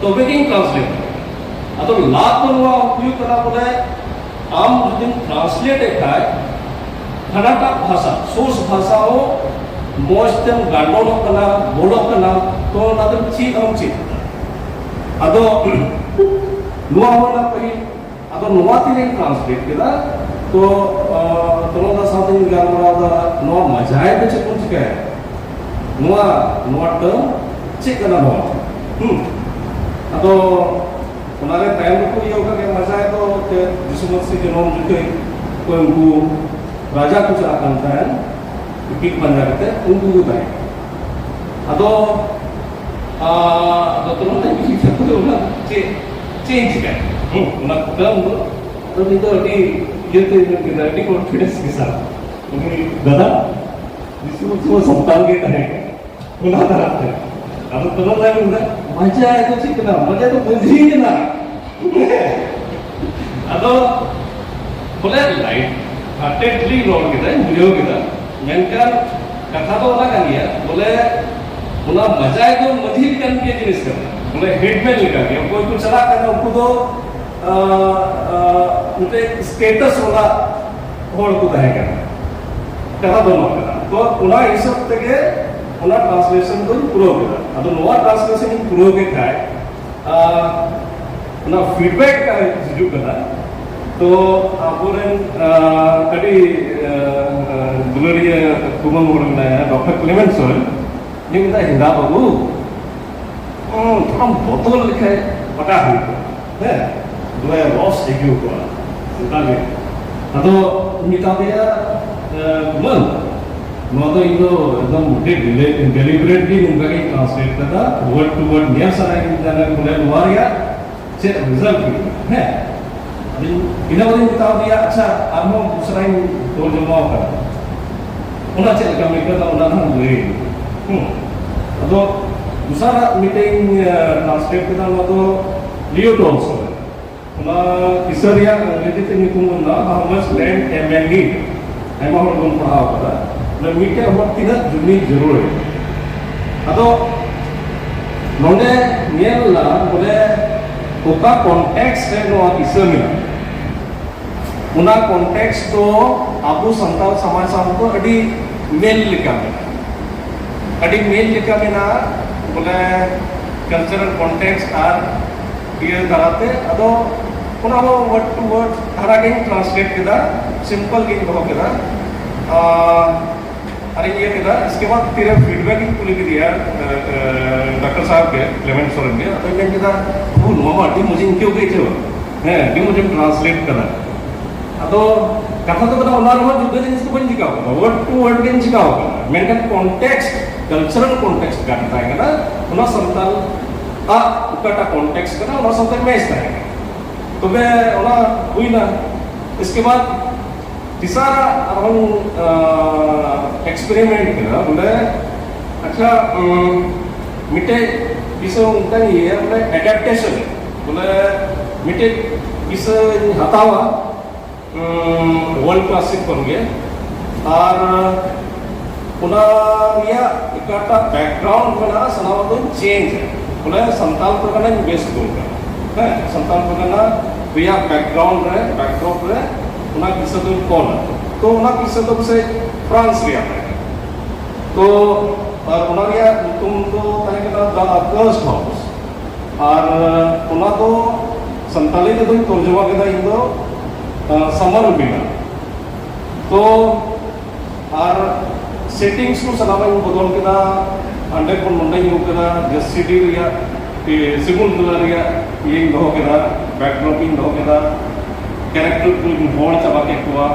ᱛᱚᱵᱮ ᱜᱤᱧ ᱴᱨᱟᱱᱥᱞᱮᱴ ᱫᱟᱲᱮᱭᱟᱜᱼᱟ᱾ ᱟᱫᱚ ᱞᱟᱵᱷ ᱫᱚ ᱱᱚᱣᱟ ᱦᱩᱭᱩᱜ ᱠᱟᱱᱟ, ᱵᱚᱞᱮ ᱟᱢ ᱡᱩᱫᱤᱢ ᱴᱨᱟᱱᱥᱞᱮᱴ ᱮᱫ ᱠᱷᱟᱡ ᱦᱟᱱᱟᱴᱟᱜ ᱵᱷᱟᱥᱟ, ᱥᱳᱨᱥ ᱵᱷᱟᱥᱟ ᱦᱚᱸ ᱢᱚᱡᱽ ᱛᱮᱢ ᱜᱟᱱᱰᱚᱞᱚᱜ ᱠᱟᱱᱟ, ᱵᱚᱞᱚᱜ ᱠᱟᱱᱟ, ᱛᱚ ᱚᱱᱟ ᱫᱚ ᱪᱮᱫ ᱦᱚᱸᱢ ᱪᱮᱫ ᱮᱫᱟ᱾ ᱟᱫᱚ ᱱᱚᱣᱟ ᱦᱚᱸ ᱚᱱᱟ ᱯᱟᱹᱦᱤᱞ, ᱟᱫᱚ ᱱᱚᱣᱟ ᱛᱤᱱᱟᱹᱜ ᱴᱨᱟᱱᱥᱞᱮᱴ ᱠᱮᱫᱟ, ᱛᱚ ᱛᱚᱱᱚᱱ ᱫᱟ ᱥᱟᱶᱛᱮᱧ ᱜᱟᱞᱢᱟᱨᱟᱣ ᱫᱟ, ᱱᱚᱣᱟ ᱢᱟᱡᱟᱭ ᱫᱚ ᱪᱮᱫ ᱵᱚᱱ ᱪᱤᱠᱟᱹᱭᱟ? ᱱᱚᱣᱟ ᱱᱚᱣᱟ ᱴᱟᱨᱢ ᱪᱮᱫ ᱠᱟᱱᱟ ᱱᱚᱣᱟ? ᱦᱩᱸ᱾ ᱟᱫᱚ ᱚᱱᱟᱨᱮ ᱛᱟᱭᱚᱢ ᱨᱮᱠᱚ ᱤᱭᱟᱹ ᱠᱟᱜ ᱜᱮ, ᱢᱟᱡᱟᱭ ᱫᱚ ᱮᱱᱛᱮᱫ ᱡᱤᱥᱩ ᱢᱟᱹᱥᱤ ᱡᱚᱱᱚᱢ ᱡᱚᱠᱷᱮᱡ ᱚᱠᱚᱭ ᱩᱱᱠᱩ ᱨᱟᱡᱟ ᱠᱚ ᱪᱟᱞᱟᱜ ᱠᱟᱱ ᱛᱟᱦᱮᱸᱱ, ᱤᱯᱤᱞ ᱯᱟᱸᱡᱟ ᱠᱟᱛᱮ ᱩᱱᱠᱩ ᱠᱚ ᱛᱟᱦᱮᱸ ᱠᱟᱱᱟ᱾ ᱟᱫᱚ, ᱟᱨ, ᱟᱫᱚ ᱛᱚᱨᱚᱱ ᱛᱮ ᱢᱤᱫ ᱠᱟᱛᱷᱟ ᱫᱚ ᱚᱱᱟ ᱪᱮᱫ, ᱪᱮᱫ ᱤᱧ ᱪᱤᱠᱟᱹᱭᱟ? ᱦᱩᱸ, ᱚᱱᱟ ᱠᱩᱠᱞᱤ ᱫᱚ, ᱟᱫᱚ ᱱᱤᱛᱚᱜ ᱟᱹᱰᱤ ᱤᱭᱟᱹᱛᱮ ᱢᱮᱱ ᱠᱮᱫᱟ, ᱟᱹᱰᱤ ᱠᱚᱱᱯᱷᱤᱰᱮᱱᱥ ᱜᱮ ᱥᱟᱨ᱾ ᱩᱱᱤ ᱫᱟᱫᱟ ᱫᱤᱥᱚᱢ ᱥᱚᱢᱟᱡᱽ ᱥᱟᱱᱛᱟᱲ ᱜᱮ ᱛᱟᱦᱮᱸ ᱠᱟᱱᱟ᱾ ᱚᱱᱟ ᱫᱷᱟᱨᱟ ᱛᱮ᱾ ᱟᱫᱚ ᱛᱚᱵᱮ ᱞᱟᱹᱭ ᱢᱮ, ᱢᱟᱡᱟ ᱫᱚ ᱪᱮᱫ ᱠᱟᱱᱟ? ᱢᱟᱡᱟ ᱫᱚ ᱢᱟᱹᱡᱷᱤ ᱠᱟᱱᱟ᱾ ᱟᱫᱚ ᱵᱚᱞᱮ ᱞᱟᱭᱤᱴ ᱦᱟᱨᱴᱮᱰᱞᱤ ᱨᱚᱲ ᱠᱮᱫᱟᱭ, ᱵᱩᱡᱷᱟᱹᱣ ᱠᱮᱫᱟ᱾ ᱢᱮᱱᱠᱷᱟᱱ ᱠᱟᱛᱷᱟ ᱫᱚ ᱚᱱᱟ ᱠᱟᱱ ᱜᱮᱭᱟ, ᱵᱚᱞᱮ ᱚᱱᱟ ᱢᱟᱡᱟᱭ ᱫᱚ ᱢᱟᱹᱡᱷᱤ ᱞᱮᱠᱟᱱ ᱜᱮ ᱡᱤᱱᱤᱥ ᱠᱟᱱᱟ, ᱵᱚᱞᱮ ᱦᱮᱰᱢᱮᱱ ᱞᱮᱠᱟ ᱜᱮ᱾ ᱚᱠᱚᱭ ᱠᱚ ᱪᱟᱞᱟᱜ ᱠᱟᱱᱟ ᱩᱱᱠᱩ ᱫᱚ ᱟᱸ, ᱟᱸ, ᱢᱤᱫᱴᱮᱡ ᱥᱴᱮᱴᱟᱥ ᱵᱟᱞᱟ ᱦᱚᱲ ᱠᱚ ᱛᱟᱦᱮᱸ ᱠᱟᱱᱟ᱾ ᱠᱟᱛᱷᱟ ᱫᱚ ᱱᱚᱣᱟ ᱠᱟᱱᱟ᱾ ᱛᱚ, ᱚᱱᱟ ᱦᱤᱥᱟᱹᱵ ᱛᱮᱜᱮ ᱚᱱᱟ ᱴᱨᱟᱱᱥᱞᱮᱥᱚᱱ ᱫᱚᱧ ᱯᱩᱨᱟᱹᱣ ᱠᱮᱫᱟ᱾ ᱟᱫᱚ ᱱᱚᱣᱟ ᱴᱨᱟᱱᱥᱞᱮᱥᱚᱱ ᱤᱧ ᱯᱩᱨᱟᱹᱣ ᱠᱮᱫ ᱠᱷᱟᱡ, ᱟᱸ, ᱚᱱᱟ ᱯᱷᱤᱰᱵᱮᱠ ᱦᱤᱡᱩᱜ ᱠᱟᱱᱟ᱾ ᱛᱚ, ᱟᱵᱚᱨᱮᱱ, ᱟᱸ, ᱟᱹᱰᱤ, ᱟᱸ, ᱟᱸ, ᱫᱩᱞᱟᱹᱲᱤᱭᱟᱹ ᱠᱩᱢᱟᱹᱝ ᱦᱚᱲ ᱢᱮᱱᱟᱭᱟ, ᱰᱚᱠᱴᱚᱨ ᱠᱞᱮᱢᱮᱱᱥᱚᱱ, ᱩᱱᱤ ᱢᱮᱛᱟᱭ, ᱦᱮᱸᱫᱟ ᱵᱟᱹᱵᱩ, ᱦᱩᱸ, ᱛᱷᱚᱲᱟᱢ ᱵᱚᱫᱚᱞ ᱞᱮᱠᱷᱟᱡ ᱯᱟᱴᱟ ᱦᱩᱭ ᱠᱚᱜᱼᱟ᱾ ᱦᱮᱸ, ᱫᱚᱢᱮ ᱨᱚᱥ ᱟᱹᱭᱠᱟᱹᱣ ᱠᱚᱜᱼᱟ᱾ ᱚᱱᱠᱟ ᱜᱮ᱾ ᱟᱫᱚ ᱢᱮᱛᱟ ᱫᱮᱭᱟ, "ᱮ, ᱵᱟᱝ, ᱱᱚᱣᱟ ᱫᱚ ᱤᱧ ᱫᱚ ᱮᱠᱫᱚᱢ ᱰᱮ-, ᱰᱮᱞᱤᱵᱨᱮᱴᱞᱤ ᱱᱚᱝᱠᱟ ᱜᱤᱧ ᱴᱨᱟᱱᱥᱞᱮᱴ ᱠᱟᱫᱟ, ᱣᱟᱨᱰ ᱴᱩ ᱣᱟᱨᱰ ᱧᱮᱞ ᱥᱟᱱᱟᱭᱤᱧ ᱠᱟᱱᱟ, ᱵᱚᱞᱮ ᱱᱚᱣᱟ ᱨᱮᱭᱟᱜ ᱪᱮᱫ ᱨᱮᱡᱟᱞᱴ ᱦᱩᱭᱩᱜᱼᱟ?" ᱦᱮᱸ, ᱟᱫᱚᱧ ᱤᱱᱟᱹ ᱵᱟᱫᱮᱧ ᱢᱮᱛᱟ ᱫᱮᱭᱟ, "ᱟᱪᱪᱷᱟ, ᱟᱨᱦᱚᱸ ᱫᱚᱥᱨᱟᱧ ᱛᱚᱨᱡᱚᱢᱟ ᱟᱠᱟᱫᱟ, ᱚᱱᱟ ᱪᱮᱫ ᱞᱮᱠᱟᱢ ᱟᱹᱭᱠᱟᱹᱣ ᱫᱟ, ᱚᱱᱟ ᱦᱚᱸ ᱞᱟᱹᱭ ᱢᱮ᱾" ᱦᱩᱸ᱾ ᱟᱫᱚ ᱫᱚᱥᱟᱨᱟᱜ ᱢᱤᱫᱴᱮᱱ ᱴᱨᱟᱱᱥᱞᱮᱴ ᱠᱮᱫᱟ, ᱚᱱᱟ ᱫᱚ ᱞᱤᱭᱳ ᱴᱚᱞᱥᱴᱚᱭ᱾ ᱚᱱᱟ ᱠᱤᱥᱟᱹ ᱨᱮᱭᱟᱜ ᱤᱝᱨᱮᱡᱤ ᱛᱮ ᱧᱩᱛᱩᱢ ᱫᱚ ᱢᱮᱱᱟᱜᱼᱟ How Much Land a Man Need. ᱟᱭᱢᱟ ᱦᱚᱲ ᱵᱚᱱ ᱯᱟᱲᱦᱟᱣ ᱠᱟᱫᱟ᱾ ᱢᱟᱱᱮ ᱢᱤᱫᱴᱮᱱ ᱦᱚᱲ ᱛᱤᱱᱟᱹᱜ ᱡᱩᱢᱤ ᱡᱟᱹᱨᱩᱲ ᱟᱭᱟ᱾ ᱟᱫᱚ ᱱᱚᱰᱮ ᱧᱮᱞ ᱞᱮᱱᱟ ᱵᱚᱞᱮ ᱚᱠᱟ ᱠᱚᱱᱴᱮᱠᱥᱴ ᱨᱮ ᱱᱚᱣᱟ ᱠᱤᱥᱟᱹ ᱢᱮᱱᱟᱜᱼᱟ, ᱚᱱᱟ ᱠᱚᱱᱴᱮᱠᱥᱴ ᱫᱚ ᱟᱵᱚ ᱥᱟᱱᱛᱟᱲ ᱥᱚᱢᱟᱡᱽ ᱥᱟᱶ ᱫᱚ ᱟᱹᱰᱤ ᱢᱮᱞ ᱞᱮᱠᱟ ᱢᱮᱱᱟᱜᱼᱟ, ᱟᱹᱰᱤ ᱢᱮᱞ ᱞᱮᱠᱟ ᱢᱮᱱᱟᱜᱼᱟ᱾ ᱵᱚᱞᱮ ᱠᱟᱞᱪᱟᱨᱟᱞ ᱠᱚᱱᱴᱮᱠᱥᱴ ᱟᱨ ᱤᱭᱟᱹ ᱫᱟᱨᱟᱛᱮ, ᱟᱫᱚ ᱚᱱᱟ ᱦᱚᱸ ᱣᱟᱨᱰ ᱴᱩ ᱣᱟᱨᱰ ᱫᱷᱟᱨᱟ ᱜᱤᱧ ᱴᱨᱟᱱᱥᱞᱮᱴ ᱠᱮᱫᱟ, ᱥᱤᱢᱯᱚᱞ ᱜᱤᱧ ᱫᱚᱦᱚ ᱠᱮᱫᱟ᱾ ᱟᱨ ᱟᱨᱤᱧ ᱤᱭᱟᱹ ᱠᱮᱫᱟ᱾ ᱤᱥᱠᱮ ᱵᱟᱫ ᱯᱷᱤᱨ ᱯᱷᱤᱰᱵᱮᱠ ᱤᱧ ᱠᱩᱞᱤ ᱠᱮᱫᱮᱭᱟ, ᱮ, ᱮ, ᱰᱟᱠᱛᱟᱨ ᱥᱟᱦᱮᱵ ᱜᱮ, ᱠᱞᱮᱢᱮᱱᱴ ᱥᱚᱨᱮᱱ ᱜᱮ᱾ ᱟᱫᱚᱧ ᱢᱮᱱ ᱠᱮᱫᱟ, "ᱵᱟᱹᱵᱩ, ᱱᱚᱣᱟ ᱢᱟ ᱟᱹᱰᱤ ᱢᱚᱡᱽ ᱤᱧ ᱟᱹᱭᱠᱟᱹᱣ ᱠᱮᱫ ᱪᱚ, ᱦᱮᱸ, ᱟᱹᱰᱤ ᱢᱚᱡᱽ ᱮᱢ ᱴᱨᱟᱱᱥᱞᱮᱴ ᱠᱟᱫᱟ᱾" ᱟᱫᱚ ᱠᱟᱛᱷᱟ ᱫᱚ ᱠᱟᱱᱟ, ᱚᱱᱟ ᱨᱮᱦᱚᱸ ᱡᱩᱫᱟᱹ ᱡᱤᱱᱤᱥ ᱫᱚ ᱵᱟᱹᱧ ᱪᱤᱠᱟᱹᱣ ᱠᱟᱫᱟ, ᱣᱟᱨᱰ ᱴᱩ ᱣᱟᱨᱰ ᱜᱤᱧ ᱪᱤᱠᱟᱹᱣ ᱠᱟᱫᱟ, ᱢᱮᱱᱠᱷᱟᱱ ᱠᱚᱱᱴᱮᱠᱥᱴ, ᱠᱟᱞᱪᱟᱨᱟᱞ ᱠᱚᱱᱴᱮᱠᱥᱴ ᱠᱟᱱ ᱛᱟᱦᱮᱸ ᱠᱟᱱᱟ, ᱚᱱᱟ ᱥᱟᱱᱛᱟᱞ ᱟᱜ ᱚᱠᱟᱴᱟᱜ ᱠᱚᱱᱴᱮᱠᱥᱴ ᱠᱟᱱᱟ, ᱚᱱᱟ ᱥᱟᱶᱛᱮ ᱢᱮᱪ ᱛᱟᱦᱮᱸ ᱠᱟᱱᱟ᱾ ᱛᱚᱵᱮ ᱚᱱᱟ ᱦᱩᱭᱱᱟ᱾ ᱤᱥᱠᱮ ᱵᱟᱫ ᱛᱤᱥᱟᱨ ᱟᱨᱦᱚᱸ ᱮᱠᱥᱯᱮᱨᱤᱢᱮᱱᱴ ᱠᱮᱫᱟ ᱵᱚᱞᱮ, ᱟᱪᱪᱷᱟ, ᱩᱸ, ᱢᱤᱫᱴᱮᱡ ᱵᱤᱥᱚᱭ ᱚᱱᱠᱟᱧ ᱤᱭᱟᱹᱭᱟ ᱵᱚᱞᱮ ᱮᱰᱟᱯᱴᱮᱥᱚᱱ, ᱵᱚᱞᱮ ᱢᱤᱫᱴᱮᱡ ᱵᱤᱥᱚᱭ ᱤᱧ ᱦᱟᱛᱟᱣᱟ ᱳᱣᱟᱨᱞᱰ ᱠᱞᱟᱥᱤᱠ ᱠᱷᱚᱱ ᱜᱮ, ᱟᱨ ᱚᱱᱟ ᱨᱮᱭᱟᱜ ᱚᱠᱟᱴᱟᱜ ᱵᱮᱠᱜᱨᱟᱣᱩᱱᱰ ᱢᱮᱱᱟᱜᱼᱟ ᱥᱟᱱᱟᱢᱟᱜ ᱫᱚᱧ ᱪᱮᱧᱡᱽ, ᱵᱚᱞᱮ ᱥᱟᱱᱛᱟᱲ ᱯᱟᱨᱜᱟᱱᱟᱧ ᱵᱮᱥ ᱩᱛᱟᱹᱨ ᱠᱟᱱᱟ᱾ ᱦᱮᱸ, ᱥᱟᱱᱛᱟᱲ ᱯᱟᱨᱜᱟᱱᱟ ᱨᱮᱭᱟᱜ ᱵᱮᱠᱜᱨᱟᱣᱩᱱᱰ ᱨᱮ, ᱵᱮᱠᱰᱨᱚᱯ ᱨᱮ ᱚᱱᱟ ᱠᱤᱥᱟᱹ ᱫᱚᱧ ᱚᱞᱟ᱾ ᱛᱚ ᱚᱱᱟ ᱠᱤᱥᱟᱹ ᱫᱚ ᱯᱟᱥᱮᱡ ᱯᱷᱨᱟᱱᱥ ᱨᱮᱭᱟᱜ ᱛᱟᱦᱮᱸ ᱠᱟᱱᱟ᱾ ᱛᱚ ᱟᱨ ᱚᱱᱟ ᱨᱮᱭᱟᱜ ᱧᱩᱛᱩᱢ ᱫᱚ ᱛᱟᱦᱮᱸ ᱠᱟᱱᱟ ᱫᱟ ᱟᱠᱟᱨᱥᱰ ᱦᱟᱣᱩᱥ᱾ ᱟᱨ ᱚᱱᱟ ᱫᱚ ᱥᱟᱱᱛᱟᱲᱤ ᱛᱮᱫᱚᱧ ᱛᱚᱨᱡᱚᱢᱟ ᱠᱮᱫᱟ ᱤᱧ ᱫᱚ, ᱟᱸ, ᱥᱟᱢᱟᱨ ᱵᱤᱱᱟ᱾ ᱛᱚ ᱟᱨ ᱥᱮᱴᱤᱝᱥ ᱠᱚ ᱥᱟᱱᱟᱢᱟᱜ ᱤᱧ ᱵᱚᱫᱚᱞ ᱠᱮᱫᱟ, ᱦᱟᱸᱰᱮ ᱠᱷᱚᱱ ᱱᱚᱸᱰᱮᱧ ᱟᱹᱜᱩ ᱠᱮᱫᱟ, ᱡᱮ ᱥᱤᱰᱤ ᱨᱮᱭᱟᱜ, ᱮ, ᱥᱤᱢᱩᱞ ᱠᱟᱞᱟᱨ ᱨᱮᱭᱟᱜ ᱤᱭᱟᱹᱧ ᱫᱚᱦᱚ ᱠᱮᱫᱟ, ᱵᱮᱠᱰᱨᱚᱯ ᱤᱧ ᱫᱚᱦᱚ ᱠᱮᱫᱟ, ᱠᱮᱨᱮᱠᱴᱟᱨ ᱠᱚᱧ ᱦᱚᱲ ᱪᱟᱵᱟ ᱠᱮᱫ ᱠᱚᱣᱟ᱾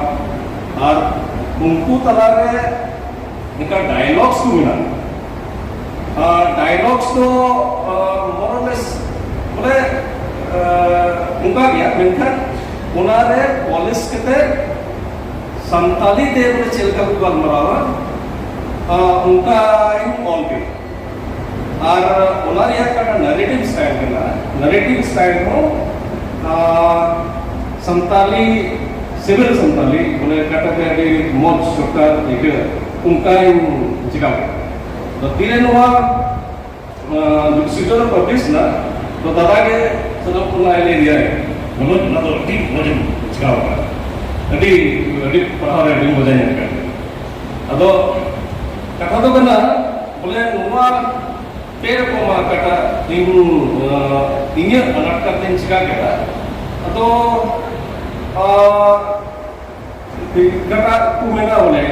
ᱟᱨ ᱩᱱᱠᱩ ᱛᱟᱞᱟᱨᱮ ᱚᱱᱠᱟ ᱰᱟᱭᱞᱚᱜᱥ ᱠᱚ ᱢᱮᱱᱟᱜᱼᱟ᱾ ᱟᱨ ᱰᱟᱭᱞᱚᱜᱥ ᱫᱚ ᱢᱚᱨᱚᱞᱮᱥ ᱵᱚᱞᱮ ᱚᱱᱠᱟ ᱜᱮᱭᱟ, ᱢᱮᱱᱠᱷᱟᱱ ᱚᱱᱟᱨᱮ ᱯᱚᱞᱤᱥ ᱠᱟᱛᱮ ᱥᱟᱱᱛᱟᱞᱤ ᱛᱮ ᱵᱚᱞᱮ ᱪᱮᱫ ᱞᱮᱠᱟ ᱠᱚ ᱜᱟᱞᱢᱟᱨᱟᱣᱟ, ᱟᱨ ᱚᱱᱠᱟᱧ ᱚᱞ ᱠᱮᱫᱟ᱾ ᱟᱨ ᱚᱱᱟ ᱨᱮᱭᱟᱜ ᱚᱠᱟᱴᱟᱜ ᱱᱟᱨᱮᱴᱤᱵᱷ ᱥᱴᱟᱭᱤᱞ ᱠᱟᱱᱟ, ᱱᱟᱨᱮᱴᱤᱵᱷ ᱥᱴᱟᱭᱤᱞ ᱦᱚᱸ ᱟᱨ ᱥᱟᱱᱛᱟᱞᱤ, ᱥᱤᱵᱤᱞ ᱥᱟᱱᱛᱟᱞᱤ ᱵᱚᱞᱮ ᱚᱠᱟᱴᱟᱜ ᱛᱮ ᱟᱹᱰᱤ ᱢᱚᱡᱽ ᱥᱚᱨᱠᱟᱨ ᱟᱹᱭᱠᱟᱹᱜ, ᱚᱱᱠᱟᱧ ᱪᱮᱠᱟ ᱠᱮᱫᱟ᱾ ᱛᱚ ᱛᱤᱨᱮ ᱱᱚᱣᱟ ᱡᱩᱜᱽ ᱥᱤᱨᱡᱚᱱ ᱨᱮ ᱯᱟᱵᱽᱞᱤᱥ ᱮᱱᱟ, ᱛᱚ ᱫᱟᱫᱟ ᱜᱮ ᱥᱟᱱᱟᱢ ᱠᱚ ᱞᱟᱹᱭ ᱞᱮᱭᱟᱭ, ᱢᱚᱱᱳᱡᱽ, ᱚᱱᱟ ᱫᱚ ᱟᱹᱰᱤ ᱢᱚᱡᱽ ᱮᱢ ᱪᱮᱠᱟᱣ ᱟᱠᱟᱫᱟ, ᱟᱹᱰᱤ, ᱟᱹᱰᱤ ᱯᱟᱲᱦᱟᱣ ᱨᱮ ᱟᱹᱰᱤ ᱢᱚᱡᱟᱧ ᱧᱟᱢ ᱠᱮᱫᱟ᱾ ᱟᱫᱚ ᱠᱟᱛᱷᱟ ᱫᱚ ᱠᱟᱱᱟ ᱵᱚᱞᱮ ᱱᱚᱣᱟ ᱯᱮ ᱨᱚᱠᱚᱢᱟᱜ ᱚᱠᱟᱴᱟᱜ ᱤᱧ, ᱟᱸ, ᱤᱧᱟᱹᱜ ᱟᱱᱟᱴ ᱠᱟᱛᱮᱧ ᱪᱮᱠᱟ ᱠᱮᱫᱟ᱾ ᱟᱫᱚ, ᱟᱸ, ᱚᱠᱟᱴᱟᱜ ᱠᱚ ᱢᱮᱱᱟ ᱵᱚᱞᱮ,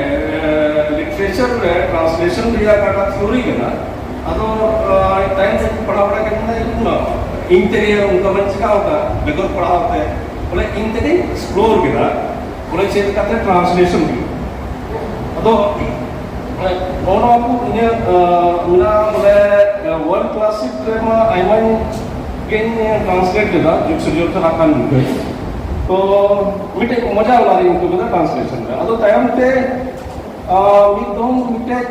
ᱞᱤᱴᱟᱨᱮᱪᱟᱨ ᱨᱮ ᱴᱨᱟᱱᱥᱞᱮᱥᱚᱱ ᱨᱮᱭᱟᱜ ᱚᱠᱟᱴᱟᱜ ᱛᱷᱤᱭᱳᱨᱤ ᱠᱟᱱᱟ, ᱟᱫᱚ, ᱟᱸ, ᱛᱟᱭᱚᱢ ᱥᱮᱫ ᱯᱟᱲᱦᱟᱣ ᱵᱟᱲᱟ ᱠᱟᱛᱮ ᱤᱧ ᱛᱮᱜᱮ ᱚᱱᱠᱟ ᱢᱟᱧ ᱪᱮᱠᱟᱣ ᱟᱠᱟᱫ, ᱵᱮᱜᱚᱨ ᱯᱟᱲᱦᱟᱣ ᱛᱮ, ᱵᱚᱞᱮ ᱤᱧ ᱛᱮᱜᱮᱧ ᱮᱠᱥᱯᱞᱳᱨ ᱠᱮᱫᱟ, ᱵᱚᱞᱮ ᱪᱮᱫ ᱞᱮᱠᱟᱛᱮ ᱴᱨᱟᱱᱥᱞᱮᱥᱚᱱ ᱦᱩᱭᱩᱜᱼᱟ᱾ ᱟᱫᱚ ᱱᱚᱜᱼᱚ ᱱᱚᱣᱟ ᱠᱚ ᱤᱧᱟᱹᱜ, ᱟᱸ, ᱢᱮᱱᱟᱜᱼᱟ ᱵᱚᱞᱮ, ᱟᱸ, ᱳᱣᱟᱨᱞᱰ ᱠᱞᱟᱥᱤᱠ ᱨᱮᱢᱟ ᱟᱭᱢᱟ ᱜᱤᱧ ᱴᱨᱟᱱᱥᱞᱮᱴ ᱞᱮᱫᱟ, ᱡᱩᱜᱽ ᱥᱤᱨᱡᱚᱱ ᱪᱟᱞᱟᱜ ᱠᱟᱱ ᱡᱚᱠᱷᱚᱡ᱾ ᱛᱚ ᱢᱤᱫᱴᱮᱡ ᱢᱚᱡᱟ ᱚᱱᱟ ᱨᱮ ᱤᱧ ᱠᱚ ᱠᱮᱫᱟ ᱴᱨᱟᱱᱥᱞᱮᱥᱚᱱ ᱨᱮ᱾ ᱟᱫᱚ ᱛᱟᱭᱚᱢ ᱛᱮ ᱟᱨ ᱢᱤᱫ ᱫᱚᱢ ᱢᱤᱫᱴᱮᱡ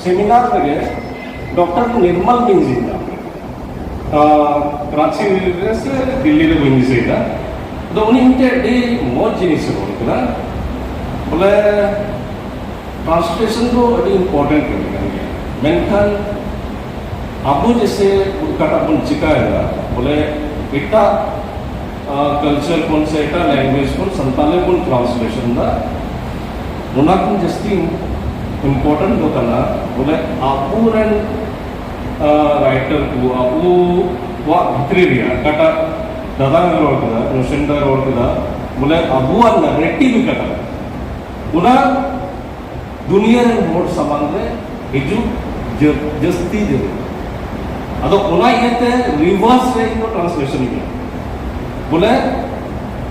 ᱥᱮᱢᱤᱱᱟᱨ ᱨᱮᱜᱮ ᱰᱚᱠᱴᱚᱨ ᱱᱤᱨᱢᱟᱞ ᱵᱤᱧᱡᱤ ᱨᱮᱱᱟᱜ ᱨᱟᱸᱪᱤ ᱨᱮ ᱥᱮ ᱫᱤᱞᱞᱤ ᱨᱮ ᱵᱟᱹᱧ ᱫᱤᱥᱟᱹᱭᱮᱫᱟ᱾ ᱟᱫᱚ ᱩᱱᱤ ᱢᱤᱫᱴᱮᱡ ᱟᱹᱰᱤ ᱢᱚᱡᱽ ᱡᱤᱱᱤᱥ ᱮ ᱨᱚᱲ ᱠᱮᱫᱟ, ᱵᱚᱞᱮ ᱴᱨᱟᱱᱥᱞᱮᱥᱚᱱ ᱫᱚ ᱟᱹᱰᱤ ᱤᱢᱯᱚᱨᱴᱮᱱᱴ ᱠᱟᱹᱢᱤ ᱠᱟᱱ ᱜᱮᱭᱟ, ᱢᱮᱱᱠᱷᱟᱱ ᱟᱵᱚ ᱡᱮᱥᱮ ᱚᱠᱟᱴᱟᱜ ᱵᱚᱱ ᱪᱤᱠᱟᱭᱮᱫᱟ, ᱵᱚᱞᱮ ᱮᱴᱟᱜ ᱠᱟᱞᱪᱟᱨ ᱠᱷᱚᱱ ᱥᱮ ᱮᱴᱟᱜ ᱞᱮᱝᱜᱩᱭᱮᱡᱽ ᱠᱷᱚᱱ ᱥᱟᱱᱛᱟᱞᱤ ᱵᱚᱱ ᱴᱨᱟᱱᱥᱞᱮᱥᱚᱱ ᱫᱟ, ᱚᱱᱟ ᱠᱷᱚᱱ ᱡᱟᱹᱥᱛᱤ ᱤᱢᱯᱚᱨᱴᱮᱱᱴ ᱫᱚ ᱠᱟᱱᱟ ᱵᱚᱞᱮ ᱟᱵᱚᱨᱮᱱ ᱨᱟᱭᱴᱟᱨ ᱠᱚ ᱟᱵᱚᱣᱟᱜ ᱵᱷᱤᱛᱨᱤ ᱨᱮᱭᱟᱜ ᱚᱠᱟᱴᱟᱜ ᱫᱟᱫᱟ ᱨᱚᱲ ᱠᱮᱫᱟ, ᱱᱚᱥᱮᱱᱫᱟ ᱨᱚᱲ ᱠᱮᱫᱟ, ᱵᱚᱞᱮ ᱟᱵᱚᱣᱟᱜ ᱱᱟᱨᱮᱴᱤᱵᱷ ᱚᱠᱟᱴᱟᱜ, ᱚᱱᱟ ᱫᱩᱱᱤᱭᱟᱹ ᱨᱮᱱ ᱦᱚᱲ ᱥᱟᱢᱟᱝ ᱨᱮ ᱦᱤᱡᱩᱜ ᱡᱟᱹ- ᱡᱟᱹᱥᱛᱤ ᱡᱟᱹᱨᱩᱲ᱾ ᱟᱫᱚ ᱚᱱᱟ ᱤᱭᱟᱹᱛᱮ ᱨᱤᱵᱷᱟᱨᱥ ᱨᱮ ᱤᱧ ᱫᱚ ᱴᱨᱟᱱᱥᱞᱮᱥᱚᱱ ᱜᱮᱭᱟ᱾ ᱵᱚᱞᱮ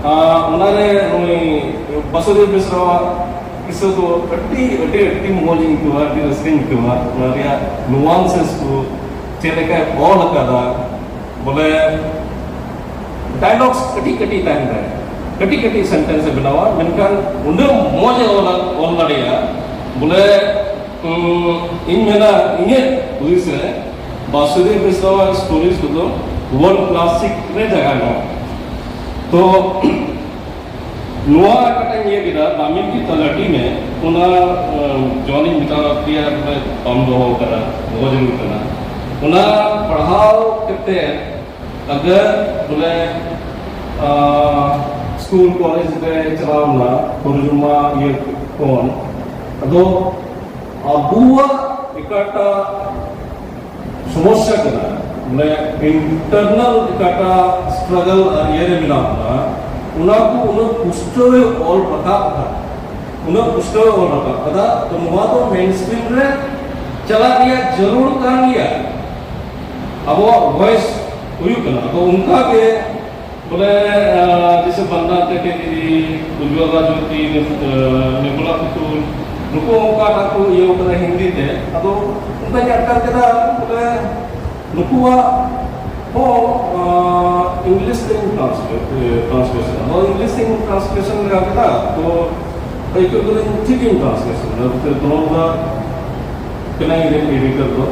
ᱟᱨ ᱚᱱᱟᱨᱮ ᱱᱩᱭ ᱵᱟᱥᱩᱫᱮᱵ ᱢᱤᱥᱨᱟᱣᱟᱜ ᱠᱤᱥᱟᱹ ᱫᱚ ᱟᱹᱰᱤ ᱟᱹᱰᱤ ᱟᱹᱰᱤ ᱢᱚᱡᱽ ᱤᱧ ᱟᱹᱭᱠᱟᱹᱣᱟ, ᱟᱹᱰᱤ ᱨᱟᱹᱥᱠᱟᱹᱧ ᱟᱹᱭᱠᱟᱹᱣᱟ᱾ ᱚᱱᱟ ᱨᱮᱭᱟᱜ ᱱᱩᱣᱟᱱᱥᱮᱥ ᱠᱚ ᱪᱮᱫ ᱞᱮᱠᱟᱭ ᱚᱞ ᱟᱠᱟᱫᱟ, ᱵᱚᱞᱮ ᱰᱟᱭᱞᱚᱜᱥ ᱠᱟᱹᱴᱤᱡ ᱠᱟᱹᱴᱤᱡ ᱛᱟᱦᱮᱱ ᱛᱟᱭ, ᱠᱟᱹᱴᱤᱡ ᱠᱟᱹᱴᱤᱡ ᱥᱮᱱᱴᱮᱱᱥ ᱮ ᱵᱮᱱᱟᱣᱟ, ᱢᱮᱱᱠᱷᱟᱱ ᱩᱱᱟᱹᱜ ᱢᱚᱡᱽ ᱮ ᱚᱞᱟ, ᱚᱞ ᱫᱟᱲᱮᱭᱟᱜᱼᱟ᱾ ᱵᱚᱞᱮ ᱩᱸ, ᱤᱧ ᱢᱮᱱᱟ ᱤᱧᱟᱹᱜ ᱦᱩᱫᱤᱥ ᱨᱮ ᱵᱟᱥᱩᱫᱮᱵ ᱢᱤᱥᱨᱟᱣᱟᱜ ᱥᱴᱳᱨᱤᱡᱽ ᱠᱚᱫᱚ ᱣᱟᱨᱞᱰ ᱠᱞᱟᱥᱤᱠ ᱨᱮ ᱡᱟᱭᱜᱟ ᱧᱟᱢᱟ᱾ ᱛᱚ ᱱᱚᱣᱟ ᱚᱠᱟᱴᱟᱜ ᱤᱧ ᱤᱭᱟᱹ ᱠᱮᱫᱟ, ᱫᱟᱢᱤᱱ ᱠᱤ ᱛᱟᱞᱟᱴᱤ ᱢᱮ, ᱚᱱᱟ ᱡᱚᱱᱤᱧ ᱢᱮᱛᱟ ᱯᱮᱭᱟ, ᱵᱟᱢ ᱫᱚᱦᱚ ᱠᱟᱫᱟ, ᱫᱚᱦᱚ ᱡᱟᱹᱨᱩᱲ ᱠᱟᱱᱟ᱾ ᱚᱱᱟ ᱯᱟᱲᱦᱟᱣ ᱠᱟᱛᱮ ᱟᱜᱟᱨ ᱵᱚᱞᱮ ᱥᱠᱩᱞ ᱠᱚᱞᱮᱡᱽ ᱨᱮ ᱪᱟᱞᱟᱣ ᱮᱱᱟ ᱛᱚᱨᱡᱩᱢᱟ ᱤᱭᱟᱹ ᱠᱷᱚᱱ, ᱟᱫᱚ ᱟᱵᱚᱣᱟᱜ ᱚᱠᱟᱴᱟᱜ ᱥᱚᱢᱚᱥᱥᱟ ᱠᱟᱱᱟ, ᱢᱟᱱᱮ ᱤᱱᱴᱟᱨᱱᱟᱞ ᱚᱠᱟᱴᱟᱜ ᱥᱴᱨᱟᱜᱚᱞ ᱟᱨ ᱤᱭᱟᱹ ᱨᱮ ᱢᱮᱱᱟᱜ ᱵᱚᱱᱟ, ᱚᱱᱟ ᱠᱚ ᱩᱱᱟᱹᱜ ᱯᱩᱥᱴᱟᱹᱣ ᱮ ᱚᱞ ᱨᱟᱠᱟᱵ ᱠᱟᱫᱟ, ᱩᱱᱟᱹᱜ ᱯᱩᱥᱴᱟᱹᱣ ᱮ ᱚᱞ ᱨᱟᱠᱟᱵ ᱠᱟᱫᱟ᱾ ᱛᱚ ᱱᱚᱣᱟ ᱫᱚ ᱢᱮᱱ ᱥᱴᱨᱤᱢ ᱨᱮ ᱪᱟᱞᱟᱜ ᱨᱮᱭᱟᱜ ᱡᱟᱹᱨᱩᱲ ᱠᱟᱱ ᱜᱮᱭᱟ᱾ ᱟᱵᱚᱣᱟᱜ ᱵᱷᱚᱭᱮᱥ ᱦᱩᱭᱩᱜ ᱠᱟᱱᱟ᱾ ᱟᱫᱚ ᱚᱱᱠᱟ ᱜᱮ ᱵᱚᱞᱮ ᱡᱮᱥᱮ ᱵᱟᱱᱫᱟ ᱛᱮ ᱩᱡᱡᱚᱞ ᱨᱟᱡᱽᱵᱚᱛᱤ, ᱱᱤᱨᱢᱚᱞᱟ ᱯᱩᱛᱩᱞ, ᱱᱩᱠᱩ ᱚᱱᱠᱟᱴᱟᱜ ᱠᱚ ᱤᱭᱟᱹ ᱠᱟᱫᱟ ᱦᱤᱱᱫᱤ ᱛᱮ᱾ ᱟᱫᱚ ᱚᱱᱠᱟᱧ ᱟᱴᱠᱟᱨ ᱠᱮᱫᱟ ᱵᱚᱞᱮ ᱱᱩᱠᱩᱣᱟᱜ ᱦᱚᱸ ᱤᱝᱞᱤᱥ ᱛᱮ ᱴᱨᱟᱱᱥᱞᱮᱥᱚᱱ ᱫᱚ ᱤᱝᱞᱤᱥ ᱤᱧ ᱴᱨᱟᱱᱥᱞᱮᱥᱚᱱ ᱞᱮᱜᱟ ᱠᱮᱫᱟ, ᱛᱚ ᱟᱹᱭᱠᱟᱹᱣ ᱠᱮᱫᱟᱹᱧ ᱴᱷᱤᱠ ᱤᱧ ᱴᱨᱟᱱᱥᱞᱮᱥᱚᱱ ᱫᱟ᱾ ᱛᱚ ᱱᱚᱣᱟ ᱠᱟᱱᱟ ᱤᱧ ᱨᱮᱱ ᱮᱰᱤᱴᱚᱨ ᱫᱚ,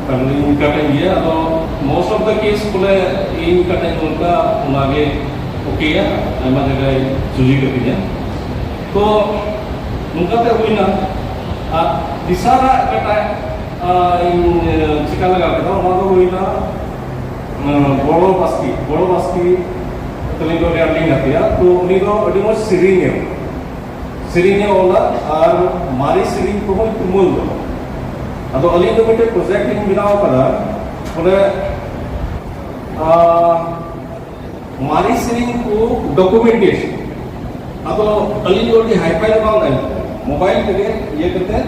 ᱠᱟᱨᱚᱱ ᱤᱧ ᱠᱟᱴᱟᱧ ᱜᱮᱭᱟ᱾ ᱟᱫᱚ most of the case ᱵᱚᱞᱮ ᱤᱧ ᱠᱟᱴᱟᱧ ᱚᱞ ᱠᱟᱜ ᱚᱱᱟᱜᱮ ᱳᱠᱮᱭᱟ, ᱟᱭᱢᱟ ᱡᱟᱭᱜᱟᱭ ᱥᱩᱡᱤ ᱠᱟᱹᱫᱤᱧᱟ᱾ ᱛᱚ ᱱᱚᱝᱠᱟᱛᱮ ᱦᱩᱭᱱᱟ᱾ ᱟᱨ ᱛᱮᱥᱟᱨᱟᱜ ᱚᱠᱟᱴᱟᱜ ᱤᱧ ᱪᱤᱠᱟ ᱞᱮᱜᱟ ᱠᱮᱫᱟ, ᱚᱱᱟ ᱫᱚ ᱦᱩᱭᱱᱟ ᱵᱚᱲᱚ ᱵᱟᱥᱠᱮ᱾ ᱵᱚᱲᱚ ᱵᱟᱥᱠᱮ ᱛᱟᱹᱞᱤᱧ ᱫᱚ ᱟᱹᱰᱤ ᱟᱸᱴ ᱞᱤᱧ ᱜᱟᱛᱮᱜᱼᱟ᱾ ᱛᱚ ᱩᱱᱤ ᱫᱚ ᱟᱹᱰᱤ ᱢᱚᱡᱽ ᱥᱮᱨᱮᱧ ᱮ ᱥᱮᱨᱮᱧ ᱮ ᱚᱞᱟ ᱟᱨ ᱢᱟᱨᱮ ᱥᱮᱨᱮᱧ ᱠᱚᱦᱚᱸᱭ ᱛᱩᱢᱟᱹᱞ ᱫᱚ᱾ ᱟᱫᱚ ᱟᱹᱞᱤᱧ ᱫᱚ ᱢᱤᱫᱴᱮᱡ ᱯᱨᱚᱡᱮᱠᱴ ᱞᱤᱧ ᱵᱮᱱᱟᱣ ᱠᱟᱫᱟ, ᱵᱚᱞᱮ ᱟᱨ ᱢᱟᱨᱮ ᱥᱮᱨᱮᱧ ᱠᱚ ᱰᱚᱠᱩᱢᱮᱱᱴᱮᱥᱚᱱ᱾ ᱟᱫᱚ ᱟᱹᱞᱤᱧ ᱫᱚ ᱟᱹᱰᱤ ᱦᱟᱭᱯᱷᱟᱭ ᱫᱚ ᱵᱟᱝ ᱠᱟᱱᱟ, ᱢᱳᱵᱟᱭᱤᱞ ᱛᱮᱜᱮ ᱤᱭᱟᱹ ᱠᱟᱛᱮ,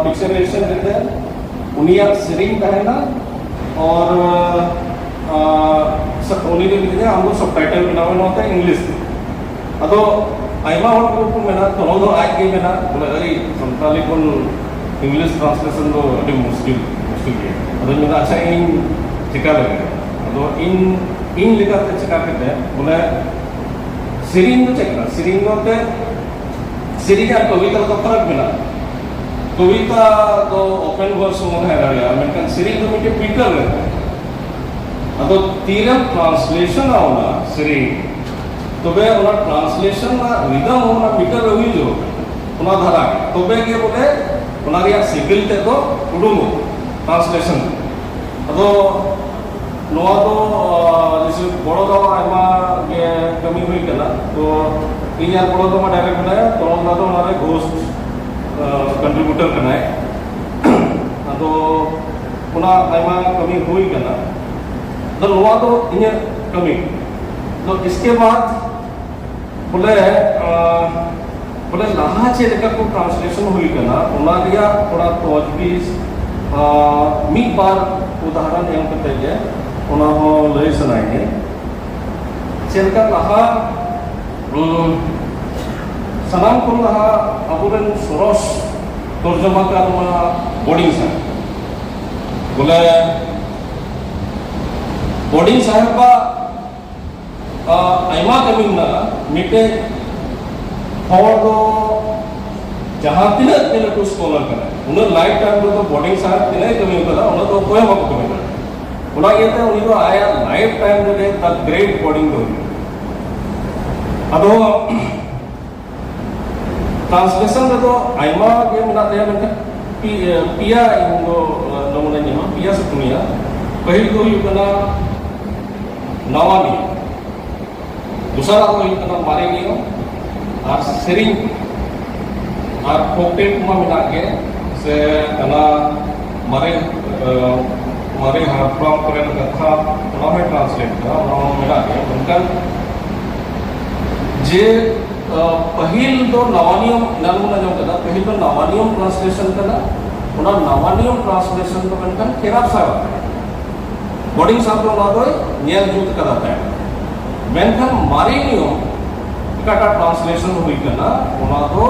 ᱯᱤᱠᱪᱟᱨᱟᱭᱡᱮᱥᱚᱱ ᱠᱟᱛᱮ ᱩᱱᱤᱭᱟᱜ ᱥᱮᱨᱮᱧ ᱛᱟᱦᱮᱱᱟ᱾ ᱟᱨ ᱟᱨ, ᱥᱟ-, ᱩᱱᱤ ᱫᱚ ᱢᱮᱛᱟᱹᱧᱟ, "ᱟᱢ ᱫᱚ ᱥᱟᱵᱴᱟᱭᱴᱮᱞ ᱵᱮᱱᱟᱣ ᱢᱮ ᱱᱚᱣᱟᱛᱮ ᱤᱝᱞᱤᱥ ᱛᱮ᱾" ᱟᱫᱚ ᱟᱭᱢᱟ ᱦᱚᱲ ᱠᱚ ᱢᱮᱱᱟ, ᱛᱚᱱᱚᱞ ᱫᱚ ᱟᱡ ᱜᱮ ᱢᱮᱱᱟ, ᱵᱚᱞᱮ, "ᱟᱹᱨᱤ, ᱥᱟᱱᱛᱟᱞᱤ ᱠᱷᱚᱱ ᱤᱝᱞᱤᱥ ᱴᱨᱟᱱᱥᱞᱮᱥᱚᱱ ᱫᱚ ᱟᱹᱰᱤ ᱢᱩᱥᱠᱤᱞ, ᱢᱩᱥᱠᱤᱞ ᱜᱮᱭᱟ᱾" ᱟᱫᱚᱧ ᱢᱮᱱᱫᱟ, "ᱟᱪᱪᱷᱟ, ᱤᱧ ᱪᱮᱠᱟ ᱞᱮᱠᱟ?" ᱟᱫᱚ ᱤᱧ, ᱤᱧ ᱞᱮᱠᱟᱛᱮ ᱪᱮᱠᱟ ᱠᱟᱛᱮ, ᱵᱚᱞᱮ, ᱥᱮᱨᱮᱧ ᱫᱚ ᱪᱮᱫ ᱠᱟᱱᱟ? ᱥᱮᱨᱮᱧ ᱫᱚ ᱮᱱᱛᱮᱫ, ᱥᱮᱨᱮᱧ ᱟᱨ ᱠᱚᱵᱤᱛᱟ ᱨᱮᱫᱚ ᱯᱷᱟᱨᱟᱠ ᱢᱮᱱᱟᱜᱼᱟ᱾ ᱠᱚᱵᱤᱛᱟ ᱫᱚ ᱳᱯᱮᱱ ᱵᱷᱟᱨᱥ ᱦᱚᱸ ᱛᱟᱦᱮᱸ ᱫᱟᱲᱮᱭᱟᱜᱼᱟ, ᱢᱮᱱᱠᱷᱟᱱ ᱥᱮᱨᱮᱧ ᱫᱚ ᱢᱤᱫᱴᱮᱱ ᱯᱨᱤᱱᱴᱟᱨ ᱨᱮ᱾ ᱟᱫᱚ ᱛᱤᱨᱮᱢ ᱴᱨᱟᱱᱥᱞᱮᱥᱚᱱᱟ ᱚᱱᱟ ᱥᱮᱨᱮᱧ, ᱛᱚᱵᱮ ᱚᱱᱟ ᱴᱨᱟᱱᱥᱞᱮᱥᱚᱱ ᱨᱮᱱᱟᱜ ᱨᱤᱫᱟᱢ ᱦᱚᱸ ᱚᱱᱟ ᱢᱤᱴᱟᱨ ᱨᱮ ᱦᱩᱭ ᱡᱟᱹᱨᱩᱲ ᱠᱟᱱᱟ, ᱚᱱᱟ ᱫᱷᱟᱨᱟ ᱜᱮ, ᱛᱚᱵᱮ ᱜᱮ ᱵᱚᱞᱮ ᱚᱱᱟ ᱨᱮᱭᱟᱜ ᱥᱤᱜᱤᱞ ᱛᱮᱫ ᱫᱚ ᱩᱰᱩᱝᱚᱜᱼᱟ, ᱴᱨᱟᱱᱥᱞᱮᱥᱚᱱ᱾ ᱟᱫᱚ ᱱᱚᱣᱟ ᱫᱚ, ᱟᱸ, ᱡᱮᱭᱥᱮ ᱵᱚᱲᱚ ᱫᱟᱣᱟᱜ ᱟᱭᱢᱟ ᱜᱮ ᱠᱟᱹᱢᱤ ᱦᱩᱭ ᱠᱟᱱᱟ᱾ ᱛᱚ ᱤᱧ ᱟᱨ ᱵᱚᱲᱚ ᱫᱟᱣᱟ direct ᱢᱮᱱᱟᱭᱟ, ᱛᱚ ᱚᱱᱟ ᱫᱚ ᱚᱱᱟᱨᱮ ᱜᱷᱳᱥᱴ, ᱟᱸ, ᱠᱚᱱᱴᱨᱤᱵᱤᱭᱩᱴᱟᱨ ᱠᱟᱱᱟᱭ᱾ ᱟᱫᱚ ᱚᱱᱟ ᱟᱭᱢᱟ ᱠᱟᱹᱢᱤ ᱦᱩᱭ ᱠᱟᱱᱟ᱾ ᱟᱫᱚ ᱱᱚᱣᱟ ᱫᱚ ᱤᱧᱟᱹᱜ ᱠᱟᱹᱢᱤ᱾ ᱟᱫᱚ ᱤᱥᱠᱮ ᱵᱟᱫ ᱵᱚᱞᱮ, ᱟᱸ, ᱵᱚᱞᱮ ᱞᱟᱦᱟ ᱪᱮᱫ ᱞᱮᱠᱟ ᱠᱚ ᱴᱨᱟᱱᱥᱞᱮᱥᱚᱱ ᱦᱩᱭ ᱠᱟᱱᱟ, ᱚᱱᱟ ᱨᱮᱭᱟᱜ ᱛᱷᱚᱲᱟ ᱛᱚᱡᱵᱤᱡ, ᱟᱸ, ᱢᱤᱫ ᱵᱟᱨ ᱩᱫᱟᱦᱚᱨᱚᱱ ᱮᱢ ᱠᱟᱛᱮ ᱜᱮ ᱚᱱᱟ ᱦᱚᱸ ᱞᱟᱹᱭ ᱥᱟᱱᱟᱭᱤᱧᱟᱹ᱾ ᱪᱮᱫ ᱞᱮᱠᱟ ᱞᱟᱦᱟ, ᱩᱸ, ᱥᱟᱱᱟᱢ ᱠᱷᱚᱱ ᱞᱟᱦᱟ ᱟᱵᱚᱨᱮᱱ ᱥᱚᱨᱚᱥ ᱛᱚᱨᱡᱚᱢᱟ ᱠᱟᱨ ᱢᱟ ᱵᱚᱰᱤᱝ ᱥᱟᱦᱮᱵ᱾ ᱵᱚᱞᱮ, ᱵᱚᱰᱤᱝ ᱥᱟᱦᱮᱵᱟᱜ ᱟᱭᱢᱟ ᱠᱟᱹᱢᱤ ᱢᱮᱱᱟᱜᱼᱟ᱾ ᱢᱤᱫᱴᱮᱡ ᱦᱚᱲ ᱫᱚ ᱡᱟᱦᱟᱸ ᱛᱤᱱᱟᱹᱜ ᱜᱮ ᱞᱟᱹᱴᱩ ᱥᱠᱚᱞᱟᱨ ᱠᱟᱱᱟᱭ, ᱩᱱᱟᱹᱜ ᱞᱟᱭᱤᱯᱷ ᱴᱟᱭᱤᱢ ᱨᱮᱫᱚ ᱵᱳᱨᱰᱤᱝ ᱥᱟᱦᱮᱵ ᱛᱤᱱᱟᱹᱜ ᱮ ᱠᱟᱹᱢᱤ ᱠᱟᱫᱟ, ᱚᱱᱟ ᱫᱚ ᱚᱠᱚᱭ ᱦᱚᱸ ᱵᱟᱠᱚ ᱠᱟᱹᱢᱤ ᱫᱟᱲᱮᱭᱟᱜᱼᱟ᱾ ᱚᱱᱟ ᱤᱭᱟᱹᱛᱮ ᱩᱱᱤ ᱫᱚ ᱟᱭᱟᱜ ᱞᱟᱭᱤᱯᱷ ᱴᱟᱭᱤᱢ ᱨᱮᱜᱮ ᱫᱟ ᱜᱨᱮᱴ ᱵᱳᱨᱰᱤᱝ ᱫᱚ ᱦᱩᱭᱩᱜᱼᱟ᱾ ᱟᱫᱚ ᱴᱨᱟᱱᱥᱞᱮᱥᱚᱱ ᱨᱮᱫᱚ ᱟᱭᱢᱟ ᱜᱮ ᱢᱮᱱᱟᱜ ᱛᱟᱭᱟ, ᱢᱮᱱᱠᱷᱟᱱ ᱯᱮᱭᱟ ᱤᱧ ᱫᱚ ᱱᱚᱢᱩᱱᱟᱧ ᱮᱢᱟ, ᱯᱮᱭᱟ ᱥᱮ ᱯᱩᱱᱭᱟ᱾ ᱯᱟᱹᱦᱤᱞ ᱫᱚ ᱦᱩᱭᱩᱜ ᱠᱟᱱᱟ ᱱᱟᱣᱟ ᱱᱤᱭᱚᱢ᱾ ᱫᱚᱥᱟᱨᱟᱜ ᱫᱚ ᱦᱩᱭᱩᱜ ᱠᱟᱱᱟ ᱢᱟᱨᱮ ᱱᱤᱭᱚᱢ ᱟᱨ ᱥᱮᱨᱮᱧ ᱟᱨ ᱯᱷᱳᱠ ᱴᱮᱞ ᱠᱚᱢᱟ ᱢᱮᱱᱟᱜ ᱜᱮ, ᱥᱮ ᱚᱱᱟ ᱢᱟᱨᱮ, ᱢᱟᱨᱮ ᱦᱟᱯᱲᱟᱢ ᱠᱚᱨᱮᱱ ᱠᱟᱛᱷᱟ, ᱚᱱᱟ ᱦᱚᱸᱭ ᱴᱨᱟᱱᱥᱞᱮᱴ ᱠᱟᱜᱼᱟ, ᱚᱱᱟ ᱦᱚᱸ ᱢᱮᱱᱟᱜ ᱜᱮᱭᱟ᱾ ᱢᱮᱱᱠᱷᱟᱱ ᱡᱮ ᱯᱟᱹᱦᱤᱞ ᱫᱚ ᱱᱟᱣᱟ ᱱᱤᱭᱚᱢ, ᱮᱱᱟᱱ ᱵᱚᱱ ᱟᱸᱡᱚᱢ ᱠᱮᱫᱟ, ᱯᱟᱹᱦᱤᱞ ᱫᱚ ᱱᱟᱣᱟ ᱱᱤᱭᱚᱢ ᱴᱨᱟᱱᱥᱞᱮᱥᱚᱱ ᱠᱟᱱᱟ᱾ ᱚᱱᱟ ᱱᱟᱣᱟ ᱱᱤᱭᱚᱢ ᱴᱨᱟᱱᱥᱞᱮᱥᱚᱱ ᱫᱚ ᱢᱮᱱᱠᱷᱟᱱ ᱠᱷᱮᱨᱟᱯ ᱥᱟᱦᱮᱵ ᱵᱳᱨᱰᱤᱝ ᱥᱟᱦᱮᱵ ᱫᱚ ᱚᱱᱟ ᱫᱚᱭ ᱧᱮᱞ ᱡᱩᱛ ᱠᱟᱫᱟ ᱛᱟᱭᱚᱢ᱾ ᱢᱮᱱᱠᱷᱟᱱ ᱢᱟᱨᱮ ᱱᱤᱭᱚᱢ ᱚᱠᱟᱴᱟᱜ ᱴᱨᱟᱱᱥᱞᱮᱥᱚᱱ ᱦᱩᱭ ᱠᱟᱱᱟ, ᱚᱱᱟ ᱫᱚ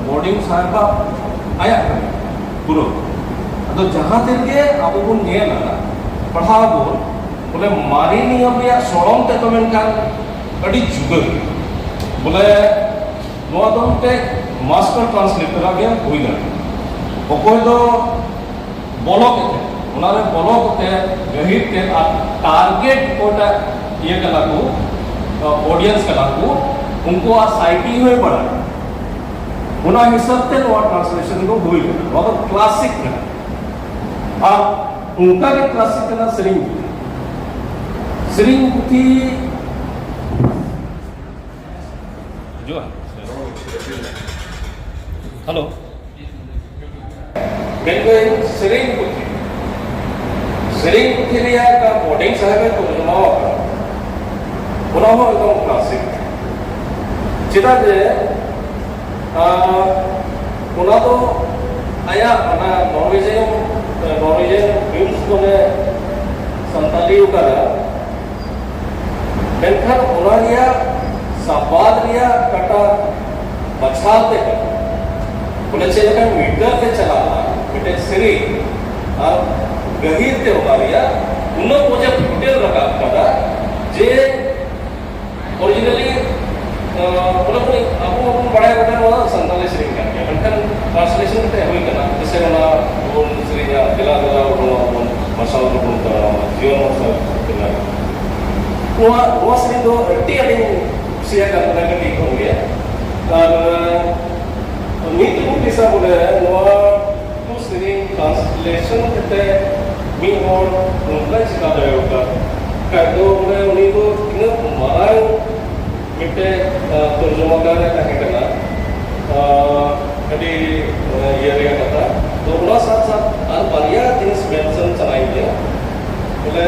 ᱵᱳᱨᱰᱤᱝ ᱥᱟᱦᱮᱵᱟᱜ ᱟᱭᱟᱜ ᱠᱟᱱᱟ ᱯᱩᱨᱟᱹ᱾ ᱟᱫᱚ ᱡᱟᱦᱟᱸ ᱛᱤᱨᱮᱜᱮ ᱟᱵᱚ ᱵᱚᱱ ᱧᱮᱞᱟ, ᱯᱟᱲᱦᱟᱣ ᱵᱚᱱ, ᱵᱚᱞᱮ ᱢᱟᱨᱮ ᱱᱤᱭᱚᱢ ᱨᱮᱭᱟᱜ ᱥᱚᱲᱚᱝ ᱛᱮᱫ ᱫᱚ ᱢᱮᱱᱠᱷᱟᱱ ᱟᱹᱰᱤ ᱡᱩᱫᱟᱹ ᱜᱮᱭᱟ᱾ ᱵᱚᱞᱮ ᱱᱚᱣᱟ ᱫᱚ ᱢᱤᱫᱴᱮᱡ ᱢᱟᱥᱴᱟᱨ ᱴᱨᱟᱱᱥᱞᱮᱴᱚᱨ ᱟᱜ ᱜᱮ ᱦᱩᱭ ᱫᱟᱲᱮᱭᱟᱜᱼᱟ᱾ ᱚᱠᱚᱭ ᱫᱚ ᱵᱚᱞᱚ ᱠᱟᱛᱮ, ᱚᱱᱟᱨᱮ ᱵᱚᱞᱚ ᱠᱟᱛᱮ ᱜᱟᱹᱦᱤᱨ ᱛᱮ ᱟᱨ ᱴᱟᱨᱜᱮᱴ ᱚᱠᱚᱭᱴᱟᱜ ᱤᱭᱟᱹ ᱠᱟᱱᱟ ᱠᱚ, ᱚᱰᱤᱭᱮᱱᱥ ᱠᱟᱱᱟ ᱠᱚ, ᱩᱱᱠᱩᱣᱟᱜ ᱥᱟᱭᱠᱤ ᱦᱚᱸᱭ ᱵᱟᱲᱟᱭᱟ᱾ ᱚᱱᱟ ᱦᱤᱥᱟᱹᱵ ᱛᱮ ᱱᱚᱣᱟ ᱴᱨᱟᱱᱥᱞᱮᱥᱚᱱ ᱫᱚ ᱦᱩᱭ ᱠᱟᱱᱟ᱾ ᱱᱚᱣᱟ ᱫᱚ ᱠᱞᱟᱥᱤᱠ ᱠᱟᱱᱟ᱾ ᱟᱨ ᱚᱱᱠᱟ ᱜᱮ ᱠᱞᱟᱥᱤᱠ ᱠᱟᱱᱟ ᱥᱮᱨᱮᱧ ᱯᱩᱛᱷᱤ᱾ ᱥᱮᱨᱮᱧ ᱯᱩᱛᱷᱤ ᱦᱤᱡᱩᱜᱼᱟ᱾ ᱦᱮᱞᱳ᱾ ᱢᱮᱱᱫᱟᱹᱧ ᱥᱮᱨᱮᱧ ᱯᱩᱛᱷᱤ, ᱥᱮᱨᱮᱧ ᱯᱩᱛᱷᱤ ᱨᱮᱭᱟᱜ ᱚᱠᱟ ᱵᱳᱨᱰᱤᱝ ᱥᱟᱦᱮᱵ ᱮ ᱛᱚᱨᱡᱚᱢᱟ ᱟᱠᱟᱫ, ᱚᱱᱟ ᱦᱚᱸ ᱮᱠᱫᱚᱢ ᱠᱞᱟᱥᱤᱠ᱾ ᱪᱮᱫᱟᱜ ᱡᱮ, ᱟᱨ ᱚᱱᱟ ᱫᱚ ᱟᱭᱟᱜ ᱚᱱᱟ ᱱᱚᱨᱣᱮᱡᱤᱭᱟᱱ, ᱱᱚᱨᱣᱮᱡᱤᱭᱟᱱ ᱯᱷᱤᱞᱢᱥ ᱠᱚᱨᱮ ᱥᱟᱱᱛᱟᱲᱤ ᱟᱠᱟᱫᱟ᱾ ᱢᱮᱱᱠᱷᱟᱱ ᱚᱱᱟ ᱨᱮᱭᱟᱜ ᱥᱟᱵᱟᱫ ᱨᱮᱭᱟᱜ ᱚᱠᱟᱴᱟᱜ ᱵᱟᱪᱷᱟᱣ ᱛᱮ, ᱵᱚᱞᱮ ᱪᱮᱫ ᱞᱮᱠᱟ ᱢᱤᱴᱟᱨ ᱛᱮ ᱪᱟᱞᱟᱜᱼᱟ ᱢᱤᱫᱴᱮᱱ ᱥᱮᱨᱮᱧ, ᱟᱨ ᱜᱟᱹᱦᱤᱨ ᱛᱮ ᱚᱱᱟ ᱨᱮᱭᱟᱜ ᱩᱱᱟᱹᱜ ᱢᱚᱡᱽ ᱮ ᱯᱷᱩᱴᱮᱞ ᱨᱟᱠᱟᱵ ᱠᱟᱫᱟ ᱡᱮ ᱟᱵᱚ ᱢᱟᱵᱚᱱ ᱵᱟᱲᱟᱭ ᱠᱟᱫᱟ ᱱᱚᱣᱟ ᱥᱟᱱᱛᱟᱲᱤ ᱥᱮᱨᱮᱧ ᱠᱟᱱ ᱜᱮᱭᱟ, ᱢᱮᱱᱠᱷᱟᱱ ᱴᱨᱟᱱᱥᱞᱮᱥᱚᱱ ᱠᱟᱛᱮ ᱦᱩᱭ ᱠᱟᱱᱟ, ᱡᱮᱭᱥᱮ ᱚᱱᱟ ᱵᱚᱱ ᱥᱮᱨᱮᱧᱟ, ᱫᱮᱞᱟ ᱫᱮᱞᱟ ᱩᱰᱩᱝᱚᱜ ᱟᱵᱚᱱ, ᱢᱟᱨᱥᱟᱞ ᱨᱮᱵᱚᱱ ᱛᱟᱲᱟᱢᱟ, ᱡᱤᱭᱚᱱ ᱢᱟᱨᱥᱟᱞ ᱵᱮᱱᱟᱣ᱾ ᱱᱚᱣᱟ, ᱱᱚᱣᱟ ᱥᱮᱨᱮᱧ ᱫᱚ ᱟᱹᱰᱤ ᱟᱸᱴᱤᱧ ᱠᱩᱥᱤᱭᱟᱜ ᱠᱟᱱ ᱛᱟᱦᱮᱱᱟ ᱠᱟᱹᱴᱤᱡ ᱠᱷᱚᱱ ᱜᱮ᱾ ᱟᱨ ᱱᱤᱛ ᱦᱚᱸ ᱛᱤᱥᱟ ᱵᱚᱞᱮ ᱱᱚᱣᱟ ᱠᱚ ᱥᱮᱨᱮᱧ ᱴᱨᱟᱱᱥᱞᱮᱥᱚᱱ ᱠᱟᱛᱮ ᱢᱤᱫ ᱦᱚᱲ ᱱᱚᱝᱠᱟᱭ ᱪᱤᱠᱟ ᱫᱟᱲᱮ ᱟᱠᱟᱫ ᱠᱷᱟᱡ ᱫᱚ ᱵᱚᱞᱮ ᱩᱱᱤ ᱫᱚ ᱛᱤᱱᱟᱹᱜ ᱢᱟᱨᱟᱝ ᱢᱤᱫᱴᱮᱡ, ᱟ, ᱛᱚᱨᱡᱚᱢᱟᱠᱟᱨ ᱮ ᱛᱟᱦᱮᱸ ᱠᱟᱱᱟ᱾ ᱟ, ᱟᱹᱰᱤ, ᱟ, ᱤᱭᱟᱹ ᱨᱮᱭᱟᱜ ᱠᱟᱛᱷᱟ᱾ ᱛᱚ ᱚᱱᱟ ᱥᱟᱶ ᱥᱟᱶ ᱟᱨ ᱵᱟᱨᱭᱟ ᱡᱤᱱᱤᱥ ᱢᱮᱱᱥᱚᱱ ᱥᱟᱱᱟᱭᱤᱧ ᱠᱟᱱᱟ᱾ ᱵᱚᱞᱮ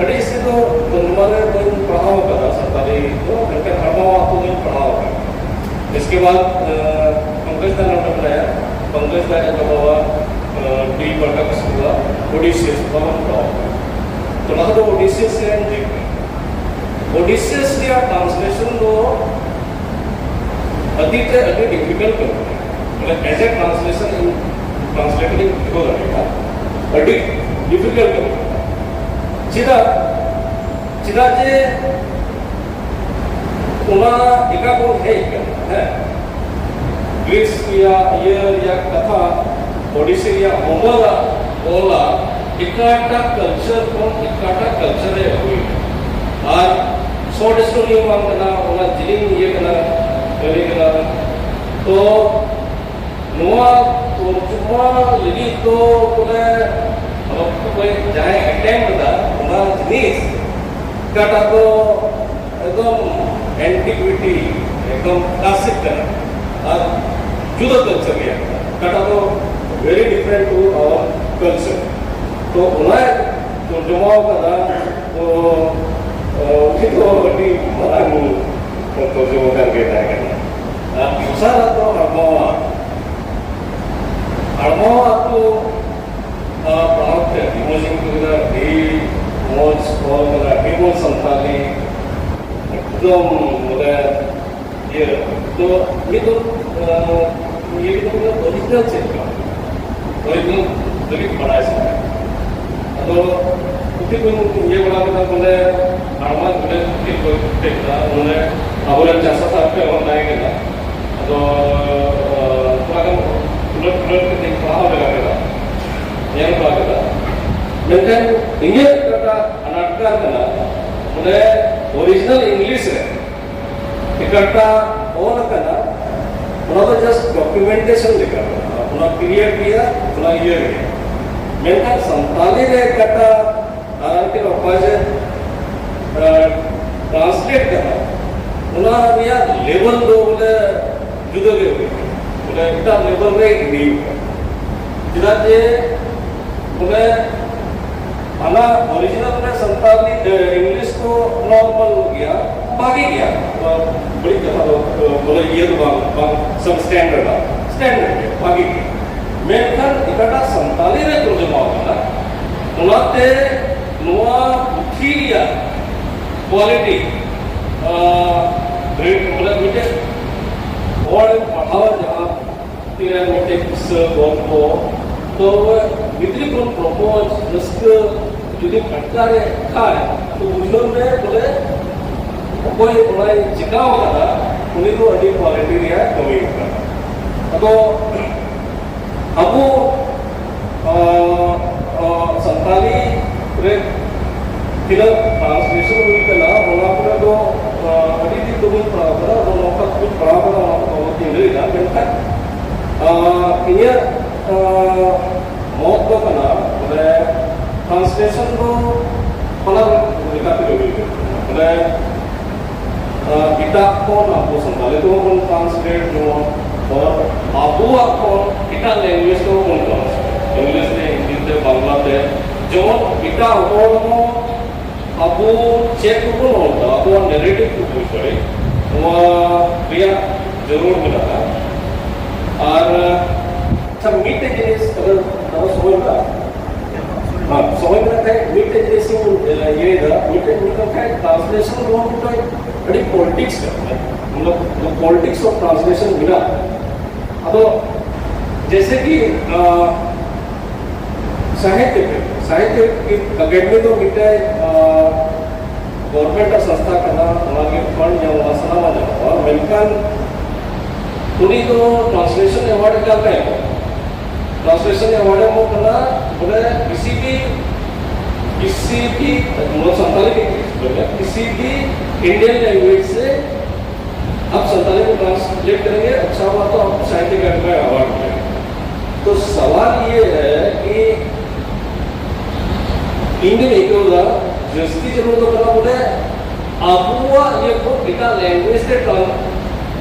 ᱟᱹᱰᱤ ᱡᱟᱹᱥᱛᱤ ᱫᱚ ᱛᱚᱨᱡᱚᱢᱟ ᱨᱮ ᱵᱟᱹᱧ ᱯᱟᱲᱦᱟᱣ ᱟᱠᱟᱫᱟ ᱥᱟᱱᱛᱟᱲᱤ ᱫᱚ, ᱢᱮᱱᱠᱷᱟᱱ ᱦᱟᱲᱢᱟᱣᱟᱜ ᱠᱚ ᱫᱚᱧ ᱯᱟᱲᱦᱟᱣ ᱟᱠᱟᱫᱟ᱾ ᱤᱥᱠᱮ ᱵᱟᱫ, ᱟ, ᱯᱚᱝᱠᱚᱡᱽ ᱫᱟ ᱱᱚᱰᱮ ᱢᱮᱱᱟᱭᱟ, ᱯᱚᱝᱠᱚᱡᱽ ᱫᱟ ᱮ ᱵᱟᱵᱟᱣᱟᱜ, ᱟ, ᱰᱤ ᱵᱟᱲᱠᱟ ᱠᱤᱥᱠᱩᱣᱟᱜ ᱳᱰᱤᱥᱤᱭᱟᱥ ᱵᱟᱵᱚᱱ ᱯᱟᱲᱦᱟᱣ ᱟᱠᱟᱫᱟ᱾ ᱛᱚ ᱚᱱᱟ ᱫᱚ ᱳᱰᱤᱥᱤᱭᱟᱥ ᱨᱮ ᱡᱮ ᱳᱰᱤᱥᱤᱭᱟᱥ ᱨᱮᱭᱟᱜ ᱴᱨᱟᱱᱥᱞᱮᱥᱚᱱ ᱫᱚ ᱟᱹᱰᱤ ᱛᱮ ᱟᱹᱰᱤ ᱰᱤᱯᱷᱤᱠᱟᱞᱴ ᱠᱟᱱᱟ᱾ ᱢᱟᱱᱮ ᱮᱡ ᱮ ᱴᱨᱟᱱᱥᱞᱮᱥᱚᱱ ᱤᱧ ᱴᱨᱟᱱᱥᱞᱮᱴ ᱤᱧ ᱵᱩᱡᱷᱟᱹᱣ ᱫᱟᱲᱮᱭᱟᱜᱼᱟ, ᱟᱹᱰᱤ ᱰᱤᱯᱷᱤᱠᱟᱞᱴ ᱠᱟᱱᱟ᱾ ᱪᱮᱫᱟᱜ? ᱪᱮᱫᱟᱜ ᱡᱮ ᱚᱱᱟ ᱮᱴᱟᱜ ᱵᱚᱱ ᱦᱮᱡ ᱠᱟᱱᱟ, ᱦᱮᱸ, ᱜᱨᱤᱥ ᱨᱮᱭᱟᱜ ᱤᱭᱟᱹ ᱨᱮᱭᱟᱜ ᱠᱟᱛᱷᱟ, ᱳᱰᱤᱥᱤ ᱨᱮᱭᱟᱜ ᱦᱳᱢᱟᱨ ᱟᱜ ᱚᱞᱟ ᱮᱴᱟᱜ ᱠᱟᱞᱪᱟᱨ ᱠᱷᱚᱱ ᱮᱴᱟᱜ ᱠᱟᱞᱪᱟᱨ ᱮ ᱟᱹᱜᱩᱭᱮᱫᱟ᱾ ᱟᱨ ᱥᱚᱨᱴ ᱥᱴᱳᱨᱤ ᱦᱚᱸ ᱵᱟᱝ ᱠᱟᱱᱟ, ᱚᱱᱟ ᱡᱤᱞᱤᱧ ᱤᱭᱟᱹ ᱠᱟᱱᱟ, ᱠᱟᱹᱦᱱᱤ ᱠᱟᱱᱟ᱾ ᱛᱚ ᱱᱚᱣᱟ ᱛᱚᱨᱡᱚᱢᱟ ᱞᱟᱹᱜᱤᱫ ᱫᱚ ᱵᱚᱞᱮ ᱚᱠᱚᱭ ᱡᱟᱦᱟᱸᱭ ᱮᱴᱮᱢᱯᱴ ᱮᱫᱟ ᱚᱱᱟ ᱡᱤᱱᱤᱥ ᱚᱠᱟᱴᱟᱜ ᱫᱚ ᱮᱠᱫᱚᱢ ᱮᱱᱴᱤᱠᱩᱭᱤᱴᱤ, ᱮᱠᱫᱚᱢ ᱠᱞᱟᱥᱤᱠ ᱠᱟᱱᱟ ᱟᱨ ᱡᱩᱫᱟᱹ ᱠᱟᱞᱪᱟᱨ ᱨᱮᱭᱟᱜ ᱠᱟᱱᱟ, ᱚᱠᱟᱴᱟᱜ ᱫᱚ very different to our culture. ᱛᱚ ᱚᱱᱟ ᱛᱚᱨᱡᱚᱢᱟ ᱠᱟᱫᱟ᱾ ᱛᱚ, ᱩᱱᱤ ᱫᱚ ᱟᱹᱰᱤ ᱢᱟᱨᱟᱝ ᱛᱚᱨᱡᱚᱢᱟ ᱠᱟᱱ ᱜᱮ ᱛᱟᱦᱮᱸ ᱠᱟᱱᱟ᱾ ᱟᱨ ᱫᱚᱥᱟᱨ ᱫᱚ ᱦᱚᱲᱢᱚᱣᱟᱜ, ᱦᱚᱲᱢᱚᱣᱟᱜ ᱠᱚ, ᱟ, ᱯᱟᱲᱦᱟᱣ ᱛᱮ ᱟᱹᱰᱤ ᱢᱚᱡᱽ ᱤᱧ ᱵᱩᱡᱷᱟᱹᱣ ᱠᱮᱫᱟ, ᱟᱹᱰᱤ ᱢᱚᱡᱽ ᱚᱞ ᱠᱟᱫᱟ, ᱟᱹᱰᱤ ᱢᱚᱡᱽ ᱥᱟᱱᱛᱟᱲᱤ, ᱮᱠᱫᱚᱢ ᱵᱚᱞᱮ ᱤᱭᱟᱹ, ᱛᱚ ᱱᱤᱛ ᱫᱚ, ᱟ, ᱤᱭᱟᱹ ᱠᱚᱫᱚ ᱵᱚᱞᱮ ᱚᱨᱤᱡᱤᱱᱟᱞ ᱪᱮᱫ ᱞᱮᱠᱟ? ᱚᱨᱤᱡᱤᱱᱟᱞ ᱞᱟᱹᱜᱤᱫ ᱵᱟᱲᱟᱭ ᱥᱟᱱᱟᱭᱟ᱾ ᱟᱫᱚ ᱯᱩᱛᱷᱤ ᱠᱚᱧ ᱤᱭᱟᱹ ᱵᱟᱲᱟ ᱠᱮᱫᱟ, ᱵᱚᱞᱮ ᱦᱟᱲᱢᱟ ᱜᱚᱰᱮᱛ ᱯᱩᱛᱷᱤ ᱠᱚ ᱠᱚᱛᱮ ᱠᱮᱫᱟ, ᱚᱱᱮ ᱟᱵᱚᱨᱮᱱ ᱪᱟᱥᱟ ᱥᱟᱨ ᱴᱷᱮᱱ ᱵᱚᱱ ᱛᱟᱦᱮᱸ ᱠᱟᱱᱟ᱾ ᱟᱫᱚ ᱛᱷᱚᱲᱟ ᱜᱟᱱ ᱩᱞᱟᱹᱴ ᱯᱩᱞᱟᱹᱴ ᱠᱟᱛᱮᱧ ᱯᱟᱲᱦᱟᱣ ᱞᱮᱜᱟ ᱠᱮᱫᱟ, ᱧᱮᱞ ᱵᱟᱲᱟ ᱠᱮᱫᱟ᱾ ᱢᱮᱱᱠᱷᱟᱱ ᱤᱧᱟᱹᱜ ᱚᱠᱟᱴᱟᱜ ᱟᱱᱟᱴ ᱠᱟᱱ ᱠᱟᱱᱟ, ᱚᱱᱮ ᱚᱨᱤᱡᱤᱱᱟᱞ ᱤᱝᱞᱤᱥ ᱨᱮ ᱚᱠᱟᱴᱟᱜ ᱚᱞ ᱟᱠᱟᱱᱟ, ᱚᱱᱟ ᱫᱚ ᱡᱟᱥᱴ ᱰᱚᱠᱩᱢᱮᱱᱴᱮᱥᱚᱱ ᱞᱮᱠᱟ ᱠᱟᱱᱟ, ᱚᱱᱟ ᱯᱤᱨᱤᱭᱚᱰ ᱨᱮᱭᱟᱜ ᱚᱱᱟ ᱤᱭᱟᱹ ᱨᱮᱭᱟᱜ᱾ ᱢᱮᱱᱠᱷᱟᱱ ᱥᱟᱱᱛᱟᱞᱤ ᱨᱮ ᱚᱠᱟᱴᱟᱜ ᱟᱨ ᱠᱤ ᱚᱠᱚᱭ ᱡᱮ ᱴᱨᱟᱱᱥᱞᱮᱴ ᱠᱟᱱᱟ, ᱚᱱᱟ ᱨᱮᱭᱟᱜ ᱞᱮᱵᱮᱞ ᱫᱚ ᱵᱚᱞᱮ ᱡᱩᱫᱟᱹ ᱜᱮ ᱦᱩᱭᱩᱜ ᱠᱟᱱᱟ, ᱵᱚᱞᱮ ᱮᱴᱟᱜ ᱞᱮᱵᱮᱞ ᱨᱮ ᱤᱫᱤ ᱦᱩᱭᱩᱜ ᱠᱟᱱᱟ᱾ ᱪᱮᱫᱟᱜ ᱡᱮ ᱵᱚᱞᱮ ᱦᱟᱱᱟ ᱚᱨᱤᱡᱤᱱᱟᱞ ᱨᱮ ᱥᱟᱱᱛᱟᱲᱤ, ᱮ, ᱤᱝᱞᱤᱥ ᱠᱚ ᱱᱚᱨᱢᱟᱞ ᱜᱮᱭᱟ, ᱵᱷᱟᱜᱤ ᱜᱮᱭᱟ᱾ ᱵᱟᱹᱲᱤᱡ ᱠᱟᱛᱷᱟ ᱫᱚ, ᱵᱚᱞᱮ ᱤᱭᱟᱹ ᱫᱚ ᱵᱟᱝ, ᱵᱟᱝ ᱥᱟᱵ ᱥᱴᱮᱱᱰᱟᱨᱰ, ᱥᱴᱮᱱᱰᱟᱨᱰ ᱜᱮᱭᱟ, ᱵᱷᱟᱜᱤ ᱜᱮᱭᱟ᱾ ᱢᱮᱱᱠᱷᱟᱱ ᱚᱠᱟᱴᱟᱜ ᱥᱟᱱᱛᱟᱲᱤ ᱨᱮ ᱛᱚᱨᱡᱚᱢᱟ ᱟᱠᱟᱱᱟ, ᱚᱱᱟᱛᱮ ᱱᱚᱣᱟ ᱯᱩᱛᱷᱤ ᱨᱮᱭᱟᱜ ᱠᱣᱟᱞᱤᱴᱤ, ᱟ, ᱨᱮᱴ, ᱵᱚᱞᱮ ᱢᱤᱫᱴᱮᱱ ᱦᱚᱲ ᱯᱟᱲᱦᱟᱣ ᱡᱟᱦᱟᱸ ᱛᱤᱨᱮ ᱢᱤᱫᱴᱮᱡ ᱠᱤᱥᱟᱹ, ᱜᱚᱞᱯᱚ, ᱛᱚ ᱜᱤᱫᱽᱨᱟᱹ ᱠᱷᱚᱱ ᱯᱨᱚᱯᱳᱡᱽ, ᱨᱟᱹᱥᱠᱟᱹ ᱡᱩᱫᱤ ᱯᱷᱟᱴᱠᱟ ᱨᱮ ᱠᱷᱟᱡ, ᱛᱚ ᱵᱩᱡᱷᱟᱹᱣ ᱢᱮ ᱵᱚᱞᱮ ᱚᱠᱚᱭ ᱚᱱᱟᱭ ᱪᱤᱠᱟᱣ ᱠᱟᱫᱟ, ᱩᱱᱤ ᱫᱚ ᱟᱹᱰᱤ ᱠᱣᱟᱞᱤᱴᱤ ᱨᱮᱭᱟᱜ ᱠᱟᱹᱢᱤ ᱠᱟᱱᱟ᱾ ᱟᱫᱚ ᱟᱵᱚ, ᱟ, ᱟ, ᱥᱟᱱᱛᱟᱲᱤ ᱨᱮ ᱛᱤᱱᱟᱹᱜ ᱴᱨᱟᱱᱥᱞᱮᱥᱚᱱ ᱦᱩᱭ ᱠᱟᱱᱟ, ᱚᱱᱟ ᱠᱚᱨᱮ ᱫᱚ, ᱟ, ᱟᱹᱰᱤ ᱫᱤᱱ ᱫᱚ ᱵᱟᱹᱧ ᱯᱟᱲᱦᱟᱣ ᱠᱟᱱᱟ, ᱟᱫᱚ ᱱᱚᱝᱠᱟ ᱠᱚᱧ ᱯᱟᱲᱦᱟᱣ ᱠᱟᱱᱟ, ᱚᱱᱟ ᱠᱚ ᱵᱟᱵᱚᱫ ᱛᱤᱧ ᱞᱟᱹᱭᱫᱟ᱾ ᱢᱮᱱᱠᱷᱟᱱ, ᱟ, ᱤᱧᱟᱹᱜ, ᱟ, ᱢᱚᱛ ᱫᱚ ᱠᱟᱱᱟ, ᱵᱚᱞᱮ ᱴᱨᱟᱱᱥᱞᱮᱥᱚᱱ ᱫᱚ ᱵᱟᱱᱟᱨ ᱞᱮᱠᱟᱛᱮ ᱦᱩᱭᱩᱜ ᱠᱟᱱᱟ᱾ ᱵᱚᱞᱮ, ᱟ, ᱮᱴᱟᱜ ᱠᱷᱚᱱ ᱟᱵᱚ ᱥᱟᱱᱛᱟᱲᱤ ᱛᱮᱦᱚᱸ ᱵᱚᱱ ᱴᱨᱟᱱᱥᱞᱮᱴ, ᱡᱮᱢᱚᱱ ᱟᱵᱚᱣᱟᱜ ᱠᱷᱚᱱ ᱮᱴᱟᱜ ᱞᱮᱝᱜᱩᱭᱮᱡᱽ ᱛᱮᱦᱚᱸ ᱵᱚᱱ ᱴᱨᱟᱱᱥᱞᱮᱴ, ᱤᱝᱞᱤᱥ ᱛᱮ, ᱦᱤᱱᱫᱤ ᱛᱮ, ᱵᱟᱝᱞᱟ ᱛᱮ, ᱡᱮᱢᱚᱱ ᱮᱴᱟᱜ ᱦᱚᱲ ᱦᱚᱸ ᱟᱵᱚ ᱪᱮᱫ ᱠᱚᱵᱚᱱ ᱚᱞ ᱫᱟ, ᱟᱵᱚᱣᱟᱜ ᱱᱮᱨᱮᱴᱤᱵᱷ ᱠᱚ ᱵᱩᱡᱽ ᱫᱟᱲᱮᱭᱟᱜ, ᱱᱚᱣᱟ ᱨᱮᱭᱟᱜ ᱡᱟᱹᱨᱩᱲ ᱢᱮᱱᱟᱜᱼᱟ᱾ ᱟᱨ ᱟᱪᱪᱷᱟ, ᱢᱤᱫᱴᱮᱡ ᱡᱤᱱᱤᱥ, ᱟᱫᱚ ᱟᱫᱚ ᱥᱚᱢᱚᱭ ᱢᱮᱱᱟᱜᱼᱟ? ᱦᱮᱸ, ᱥᱚᱢᱚᱭ ᱢᱮᱱᱟᱜ ᱠᱷᱟᱡ ᱢᱤᱫᱴᱮᱡ ᱡᱤᱱᱤᱥ ᱤᱧ, ᱮ, ᱤᱭᱟᱹᱭᱮᱫᱟ, ᱢᱤᱫᱴᱮᱡ ᱢᱮᱱᱟᱜ ᱠᱷᱟᱡ ᱴᱨᱟᱱᱥᱞᱮᱥᱚᱱ ᱫᱚ ᱢᱤᱫᱴᱮᱡ ᱟᱹᱰᱤ ᱯᱚᱞᱤᱴᱤᱠᱥ ᱠᱟᱱᱟ, ᱢᱚᱛᱞᱚᱵ ᱯᱚᱞᱤᱴᱤᱠᱥ ᱚᱯᱷ ᱴᱨᱟᱱᱥᱞᱮᱥᱚᱱ ᱢᱮᱱᱟᱜᱼᱟ᱾ ᱟᱫᱚ ᱡᱮᱭᱥᱮ ᱠᱤ, ᱟ, ᱥᱟᱦᱤᱛᱭᱚ ᱥᱟᱦᱤᱛᱭᱚ ᱟᱠᱟᱫᱮᱢᱤ ᱫᱚ ᱢᱤᱫᱴᱮᱡ, ᱟ, ᱜᱚᱵᱷᱚᱨᱱᱢᱮᱱᱴ ᱟᱜ ᱥᱚᱝᱥᱛᱷᱟ ᱠᱟᱱᱟ, ᱚᱱᱟ ᱞᱟᱹᱜᱤᱫ ᱯᱷᱟᱱᱰ ᱧᱟᱢᱚᱜᱼᱟ, ᱥᱟᱱᱟᱢᱟᱜ ᱧᱟᱢᱚᱜᱼᱟ, ᱢᱮᱱᱠᱷᱟᱱ ᱩᱱᱤ ᱫᱚ ᱴᱨᱟᱱᱥᱞᱮᱥᱚᱱ ᱮᱣᱟᱨᱰ ᱮᱠᱟᱞ ᱵᱟᱭ ᱧᱟᱢᱟ᱾ ᱴᱨᱟᱱᱥᱞᱮᱥᱚᱱ ᱮᱣᱟᱨᱰ ᱮᱢᱚᱜ ᱠᱟᱱᱟ ᱵᱚᱞᱮ ᱠᱤᱥᱤ ᱵᱷᱤ, ᱠᱤᱥᱤ ᱵᱷᱤ, ᱢᱚᱛᱞᱚᱵ ᱥᱟᱱᱛᱟᱲᱤ ᱠᱤᱥᱤ ᱵᱷᱤ ᱤᱱᱰᱤᱭᱟᱱ ᱞᱮᱝᱜᱩᱭᱮᱡᱽ ᱥᱮ ᱟᱵ ᱥᱟᱱᱛᱟᱲᱤ ᱠᱚ ᱴᱨᱟᱱᱥᱞᱮᱴ ᱠᱟᱨᱮᱸᱜᱮ, ᱟᱪᱪᱷᱟ ᱦᱩᱣᱟ ᱛᱚ ᱟᱯᱠᱳ ᱥᱟᱦᱤᱛᱭ ᱟᱠᱟᱫᱮᱢᱤ ᱠᱟ ᱮᱣᱟᱨᱰ ᱢᱤᱞᱮᱜᱟ᱾ ᱛᱚ ᱥᱟᱣᱟᱞ ᱭᱮ ᱦᱮ ᱠᱤ ᱤᱧ ᱫᱩᱧ ᱟᱹᱭᱠᱟᱹᱣ ᱫᱟ ᱡᱟᱹᱥᱛᱤ ᱡᱟᱹᱨᱩᱲ ᱫᱚ ᱠᱟᱱᱟ ᱵᱚᱞᱮ ᱟᱵᱚᱣᱟᱜ ᱤᱭᱟᱹ ᱠᱚ ᱮᱴᱟᱜ ᱞᱮᱝᱜᱩᱭᱮᱡᱽ ᱛᱮ ᱴᱨᱟᱱ-,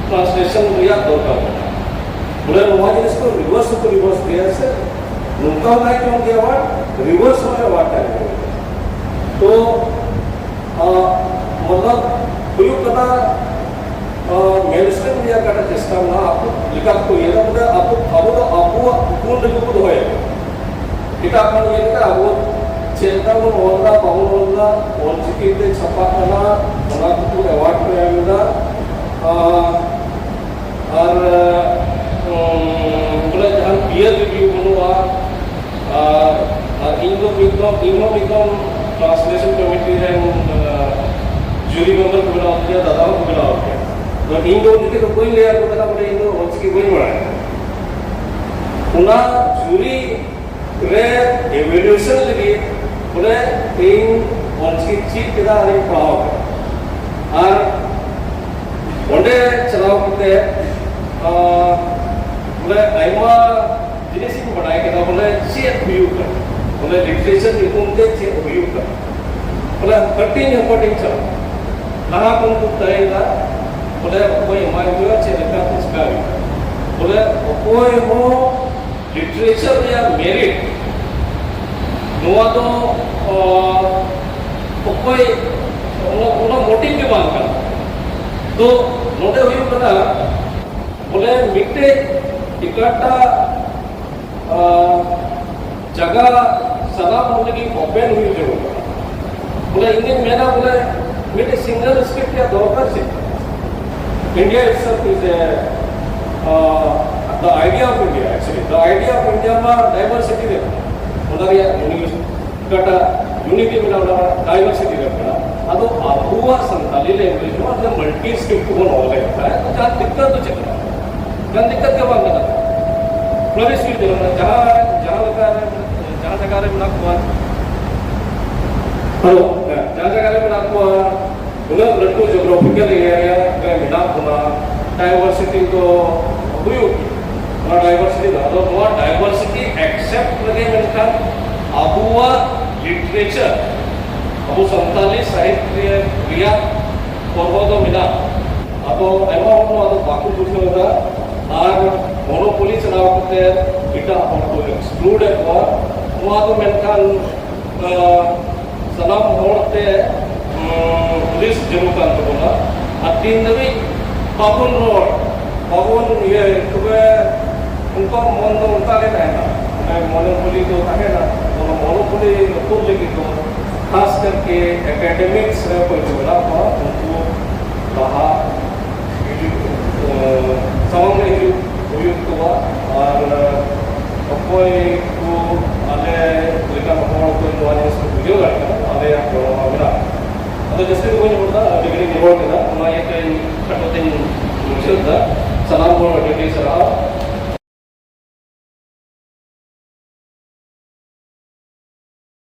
ᱴᱨᱟᱱᱥᱞᱮᱥᱚᱱ ᱨᱮᱭᱟᱜ ᱫᱚᱨᱠᱟᱨ ᱢᱮᱱᱟᱜᱼᱟ᱾ ᱵᱚᱞᱮ ᱱᱚᱣᱟ ᱡᱤᱱᱤᱥ ᱠᱚ ᱨᱤᱵᱷᱟᱨᱥ ᱦᱚᱸᱠᱚ ᱨᱤᱵᱷᱟᱨᱥ ᱜᱮᱭᱟ ᱥᱮ, ᱱᱚᱝᱠᱟ ᱦᱚᱸ ᱵᱟᱭ ᱪᱚᱝ ᱜᱮᱭᱟ ᱟᱵᱟᱨ ᱨᱤᱵᱷᱟᱨᱥ ᱦᱚᱸ ᱟᱵᱟᱨ ᱛᱟᱦᱮᱸ ᱠᱟᱱᱟ᱾ ᱛᱚ ᱢᱚᱛᱞᱚᱵ ᱦᱩᱭᱩᱜ ᱠᱟᱱᱟ ᱢᱮᱱᱥᱴᱨᱤᱢ ᱨᱮᱭᱟᱜ ᱚᱠᱟᱴᱟᱜ ᱪᱮᱥᱴᱟ ᱢᱮᱱᱟᱜᱼᱟ, ᱟᱠᱚ ᱞᱮᱠᱟ ᱠᱚ ᱤᱭᱟᱹᱭᱟ, ᱢᱟᱱᱮ ᱟᱵᱚ, ᱟᱵᱚ ᱫᱚ ᱟᱵᱚᱣᱟᱜ ᱜᱩᱱ ᱨᱮᱜᱮ ᱠᱚ ᱫᱚᱦᱚᱭᱟ᱾ ᱮᱴᱟᱜ ᱠᱷᱚᱱ ᱤᱭᱟᱹ ᱠᱟᱛᱮ ᱟᱵᱚ ᱪᱮᱫ ᱞᱮᱠᱟ ᱵᱚᱱ ᱚᱞ ᱫᱟ, ᱵᱟᱵᱚᱱ ᱚᱞ ᱫᱟ, ᱚᱞ ᱪᱤᱠᱤ ᱛᱮ ᱪᱷᱟᱯᱟᱜ ᱠᱟᱱᱟ, ᱚᱱᱟ ᱠᱚ ᱮᱣᱟᱨᱰ ᱠᱚ ᱮᱢ ᱮᱫᱟ᱾ ᱟᱨ, ᱟᱨ ᱩᱸ, ᱵᱚᱞᱮ ᱡᱟᱦᱟᱱ ᱯᱤᱭᱟᱨ ᱨᱤᱵᱷᱤᱭᱩ ᱵᱟᱹᱱᱩᱜᱼᱟ᱾ ᱟᱨ, ᱟᱨ ᱤᱧ ᱫᱚ ᱢᱤᱫ ᱫᱚᱢ, ᱤᱧ ᱦᱚᱸ ᱢᱤᱫ ᱫᱚᱢ ᱴᱨᱟᱱᱥᱞᱮᱥᱚᱱ ᱠᱚᱢᱤᱴᱤ ᱨᱮᱱ, ᱟᱸ, ᱡᱩᱨᱤ ᱢᱮᱢᱵᱟᱨ ᱠᱚ ᱵᱮᱱᱟᱣ ᱠᱤᱧᱟ, ᱫᱟᱫᱟ ᱦᱚᱸ ᱠᱚ ᱵᱮᱱᱟᱣ ᱠᱤᱧᱟ᱾ ᱛᱚ ᱤᱧ ᱫᱚ ᱩᱱ ᱡᱚᱠᱷᱮᱡ ᱫᱚ ᱵᱟᱹᱧ ᱞᱟᱹᱭ ᱟᱠᱚ ᱠᱟᱱᱟ, ᱵᱚᱞᱮ ᱤᱧ ᱫᱚ ᱚᱞᱪᱤᱠᱤ ᱵᱟᱹᱧ ᱵᱟᱲᱟᱭᱟ᱾ ᱚᱱᱟ ᱡᱩᱨᱤ ᱨᱮ ᱤᱵᱷᱟᱞᱩᱭᱮᱥᱚᱱ ᱞᱟᱹᱜᱤᱫ ᱵᱚᱞᱮ ᱤᱧ ᱚᱞᱪᱤᱠᱤ ᱪᱮᱫ ᱠᱮᱫᱟ ᱟᱨᱤᱧ ᱯᱟᱲᱦᱟᱣ ᱠᱮᱫᱟ᱾ ᱟᱨ ᱚᱸᱰᱮ ᱪᱟᱞᱟᱣ ᱠᱟᱛᱮ, ᱟᱸ, ᱵᱚᱞᱮ ᱟᱭᱢᱟ ᱡᱤᱱᱤᱥ ᱤᱧ ᱵᱟᱰᱟᱭ ᱠᱮᱫᱟ, ᱵᱚᱞᱮ ᱪᱮᱫ ᱦᱩᱭᱩᱜ ᱠᱟᱱᱟ, ᱵᱚᱞᱮ ᱞᱤᱴᱟᱨᱮᱪᱟᱨ ᱧᱩᱛᱩᱢ ᱛᱮ ᱪᱮᱫ ᱦᱩᱭᱩᱜ ᱠᱟᱱᱟ᱾ ᱵᱚᱞᱮ ᱦᱟᱹᱴᱤᱧ ᱦᱟᱹᱯᱟᱹᱴᱤᱧ ᱪᱟᱞᱟᱜ ᱞᱟᱦᱟ ᱠᱷᱚᱱ ᱠᱚ ᱛᱟᱭ ᱫᱟ, ᱵᱚᱞᱮ ᱚᱠᱚᱭ ᱮᱢᱟᱭ ᱦᱩᱭᱩᱜᱼᱟ, ᱪᱮᱫ ᱞᱮᱠᱟ ᱛᱮ ᱪᱤᱠᱟ ᱦᱩᱭᱩᱜᱼᱟ, ᱵᱚᱞᱮ ᱚᱠᱚᱭ ᱦᱚᱸ ᱞᱤᱴᱟᱨᱮᱪᱟᱨ ᱨᱮᱭᱟᱜ ᱢᱮᱨᱤᱴ ᱱᱚᱣᱟ ᱫᱚ, ᱚ, ᱚᱠᱚᱭ, ᱚᱱᱟ, ᱚᱱᱟ ᱢᱳᱴᱤᱵᱷ ᱜᱮ ᱵᱟᱝ ᱠᱟᱱᱟ᱾ ᱛᱚ ᱱᱚᱰᱮ ᱦᱩᱭᱩᱜ ᱠᱟᱱᱟ ᱵᱚᱞᱮ ᱢᱤᱫᱴᱮᱡ ᱮᱴᱟᱜᱴᱟᱜ, ᱟ, ᱡᱟᱭᱜᱟ ᱥᱟᱱᱟᱢ ᱦᱚᱲ ᱞᱟᱹᱜᱤᱫ ᱳᱯᱮᱱ ᱦᱩᱭᱩᱜ ᱡᱟᱹᱨᱩᱲ ᱠᱟᱱᱟ᱾ ᱵᱚᱞᱮ ᱤᱧ ᱫᱩᱧ ᱢᱮᱱᱟ ᱵᱚᱞᱮ ᱢᱤᱫᱴᱮᱡ ᱥᱤᱝᱜᱮᱞ ᱥᱴᱮᱴ ᱨᱮᱭᱟᱜ ᱫᱚᱨᱠᱟᱨ ᱪᱮᱫ? India itself is a, uh, the idea of India, actually. The idea of India ᱢᱟ ᱰᱟᱭᱵᱷᱟᱨᱥᱤᱴᱤ ᱨᱮ ᱢᱮᱱᱟᱜᱼᱟ᱾ ᱚᱱᱟ ᱨᱮᱭᱟᱜ ᱤᱭᱩᱱᱤ-, ᱚᱠᱟᱴᱟᱜ ᱤᱭᱩᱱᱤᱴᱤ ᱢᱮᱱᱟᱜᱼᱟ, ᱚᱱᱟ ᱰᱟᱭᱵᱷᱟᱨᱥᱤᱴᱤ ᱨᱮ ᱢᱮᱱᱟᱜᱼᱟ᱾ ᱟᱫᱚ ᱟᱵᱚᱣᱟᱜ ᱥᱟᱱᱛᱟᱞᱤ language ᱱᱚᱣᱟ ᱫᱚ multi script ᱵᱚᱱ ᱚᱞᱮᱫ ᱠᱷᱟᱱ ᱡᱟᱦᱟᱸ ᱫᱤᱠᱠᱟᱛ ᱫᱚ ᱪᱮᱫ ᱠᱟᱱᱟ? ᱡᱟᱦᱟᱸ ᱫᱤᱠᱠᱟᱛ ᱜᱮ ᱵᱟᱝ ᱠᱟᱱᱟ᱾ ᱯᱞᱟᱵᱤᱥ ᱦᱩᱭ ᱠᱟᱱᱟ, ᱡᱟᱦᱟᱸ ᱡᱟᱦᱟᱸ ᱞᱮᱠᱟ ᱨᱮ ᱡᱟᱦᱟᱸ ᱡᱟᱭᱜᱟ ᱨᱮ ᱢᱮᱱᱟᱜ ᱠᱚᱣᱟ, ᱦᱮᱞᱳ, ᱦᱮᱸ, ᱡᱟᱦᱟᱸ ᱡᱟᱭᱜᱟ ᱨᱮ ᱢᱮᱱᱟᱜ ᱠᱚᱣᱟ, ᱩᱱᱟᱹᱜ ᱞᱟᱹᱴᱩ geographical area ᱨᱮ ᱢᱮᱱᱟᱜ ᱵᱚᱱᱟ, diversity ᱫᱚ ᱦᱩᱭᱩᱜ ᱜᱮᱭᱟ᱾ ᱚᱱᱟ diversity ᱫᱚ, ᱟᱫᱚ ᱱᱚᱣᱟ diversity accept ᱞᱟᱹᱜᱤᱫ ᱢᱮᱱᱠᱷᱟᱱ ᱟᱵᱚᱣᱟᱜ literature, ᱟᱵᱚ ᱥᱟᱱᱛᱟᱞᱤ ᱥᱟᱦᱤᱛᱭᱚ ᱨᱮᱭᱟᱜ ᱯᱚᱨᱵᱚ ᱫᱚ ᱢᱮᱱᱟᱜᱼᱟ᱾ ᱟᱫᱚ ᱟᱭᱢᱟ ᱦᱚᱲ ᱱᱚᱣᱟ ᱫᱚ ᱵᱟᱠᱚ ᱵᱩᱡᱷᱟᱹᱣ ᱮᱫᱟ, ᱟᱨ monopoly ᱪᱟᱞᱟᱣ ᱠᱟᱛᱮ ᱮᱴᱟᱜ ᱦᱚᱲ ᱠᱚ exclude ᱮᱫ ᱠᱚᱣᱟ᱾ ᱱᱚᱣᱟ ᱫᱚ ᱢᱮᱱᱠᱷᱟᱱ, ᱟᱸ, ᱥᱟᱱᱟᱢ ᱦᱚᱲ ᱛᱮ, ᱩᱸ, ᱦᱩᱫᱤᱥ ᱡᱟᱹᱨᱩᱲ ᱠᱟᱱ ᱛᱟᱵᱚᱱᱟ᱾ ᱟᱨ ᱛᱤᱱ ᱫᱷᱟᱹᱵᱤᱡ ᱵᱟᱵᱚᱱ ᱨᱚᱲ, ᱵᱟᱵᱚᱱ ᱤᱭᱟᱹ, ᱛᱚᱵᱮ ᱩᱱᱠᱩᱣᱟᱜ ᱢᱚᱱ ᱫᱚ ᱚᱱᱠᱟ ᱜᱮ ᱛᱟᱦᱮᱱᱟ᱾ ᱢᱟᱱᱮ monopoly ᱫᱚ ᱛᱟᱦᱮᱱᱟ᱾ ᱚᱱᱟ monopoly ᱨᱟᱹᱯᱩᱫ ᱞᱟᱹᱜᱤᱫ ᱫᱚ ᱠᱷᱟᱥ ᱠᱟᱨᱛᱮ academics ᱨᱮ ᱚᱠᱚᱭ ᱠᱚ ᱢᱮᱱᱟᱜ ᱠᱚᱣᱟ, ᱩᱱᱠᱩ ᱞᱟᱦᱟ ᱦᱤᱡᱩᱜ, ᱮ, ᱥᱟᱢᱟᱝ ᱨᱮ ᱦᱤᱡᱩᱜ ᱦᱩᱭᱩᱜ ᱛᱟᱵᱚᱱᱟ᱾ ᱟᱨ ᱚᱠᱚᱭ ᱠᱚ ᱟᱞᱮ ᱞᱮᱠᱟᱱ ᱦᱚᱲ ᱠᱚ ᱱᱚᱣᱟ ᱡᱤᱱᱤᱥ ᱠᱚ ᱵᱩᱡᱷᱟᱹᱣ ᱫᱟᱲᱮᱭᱟᱜ ᱠᱟᱱᱟ, ᱟᱞᱮᱭᱟᱜ ᱜᱚᱲᱚ ᱢᱟ ᱢᱮᱱᱟᱜᱼᱟ᱾ ᱟᱫᱚ ᱡᱟᱹᱥᱛᱤ ᱫᱚ ᱵᱟᱹᱧ ᱨᱚᱲ ᱮᱫᱟ, ᱟᱹᱰᱤ ᱜᱷᱟᱹᱲᱤᱡ ᱤᱧ ᱨᱚᱲ ᱠᱮᱫᱟ, ᱚᱱᱟ ᱤᱭᱟᱹᱛᱮ ᱤᱧ ᱠᱷᱟᱴᱚ ᱛᱮᱧ ᱢᱩᱪᱟᱹᱫ ᱮᱫᱟ᱾ ᱥᱟᱱᱟᱢ ᱦᱚᱲ ᱟᱹᱰᱤ ᱟᱹᱰᱤ ᱥᱟᱨᱦᱟᱣ᱾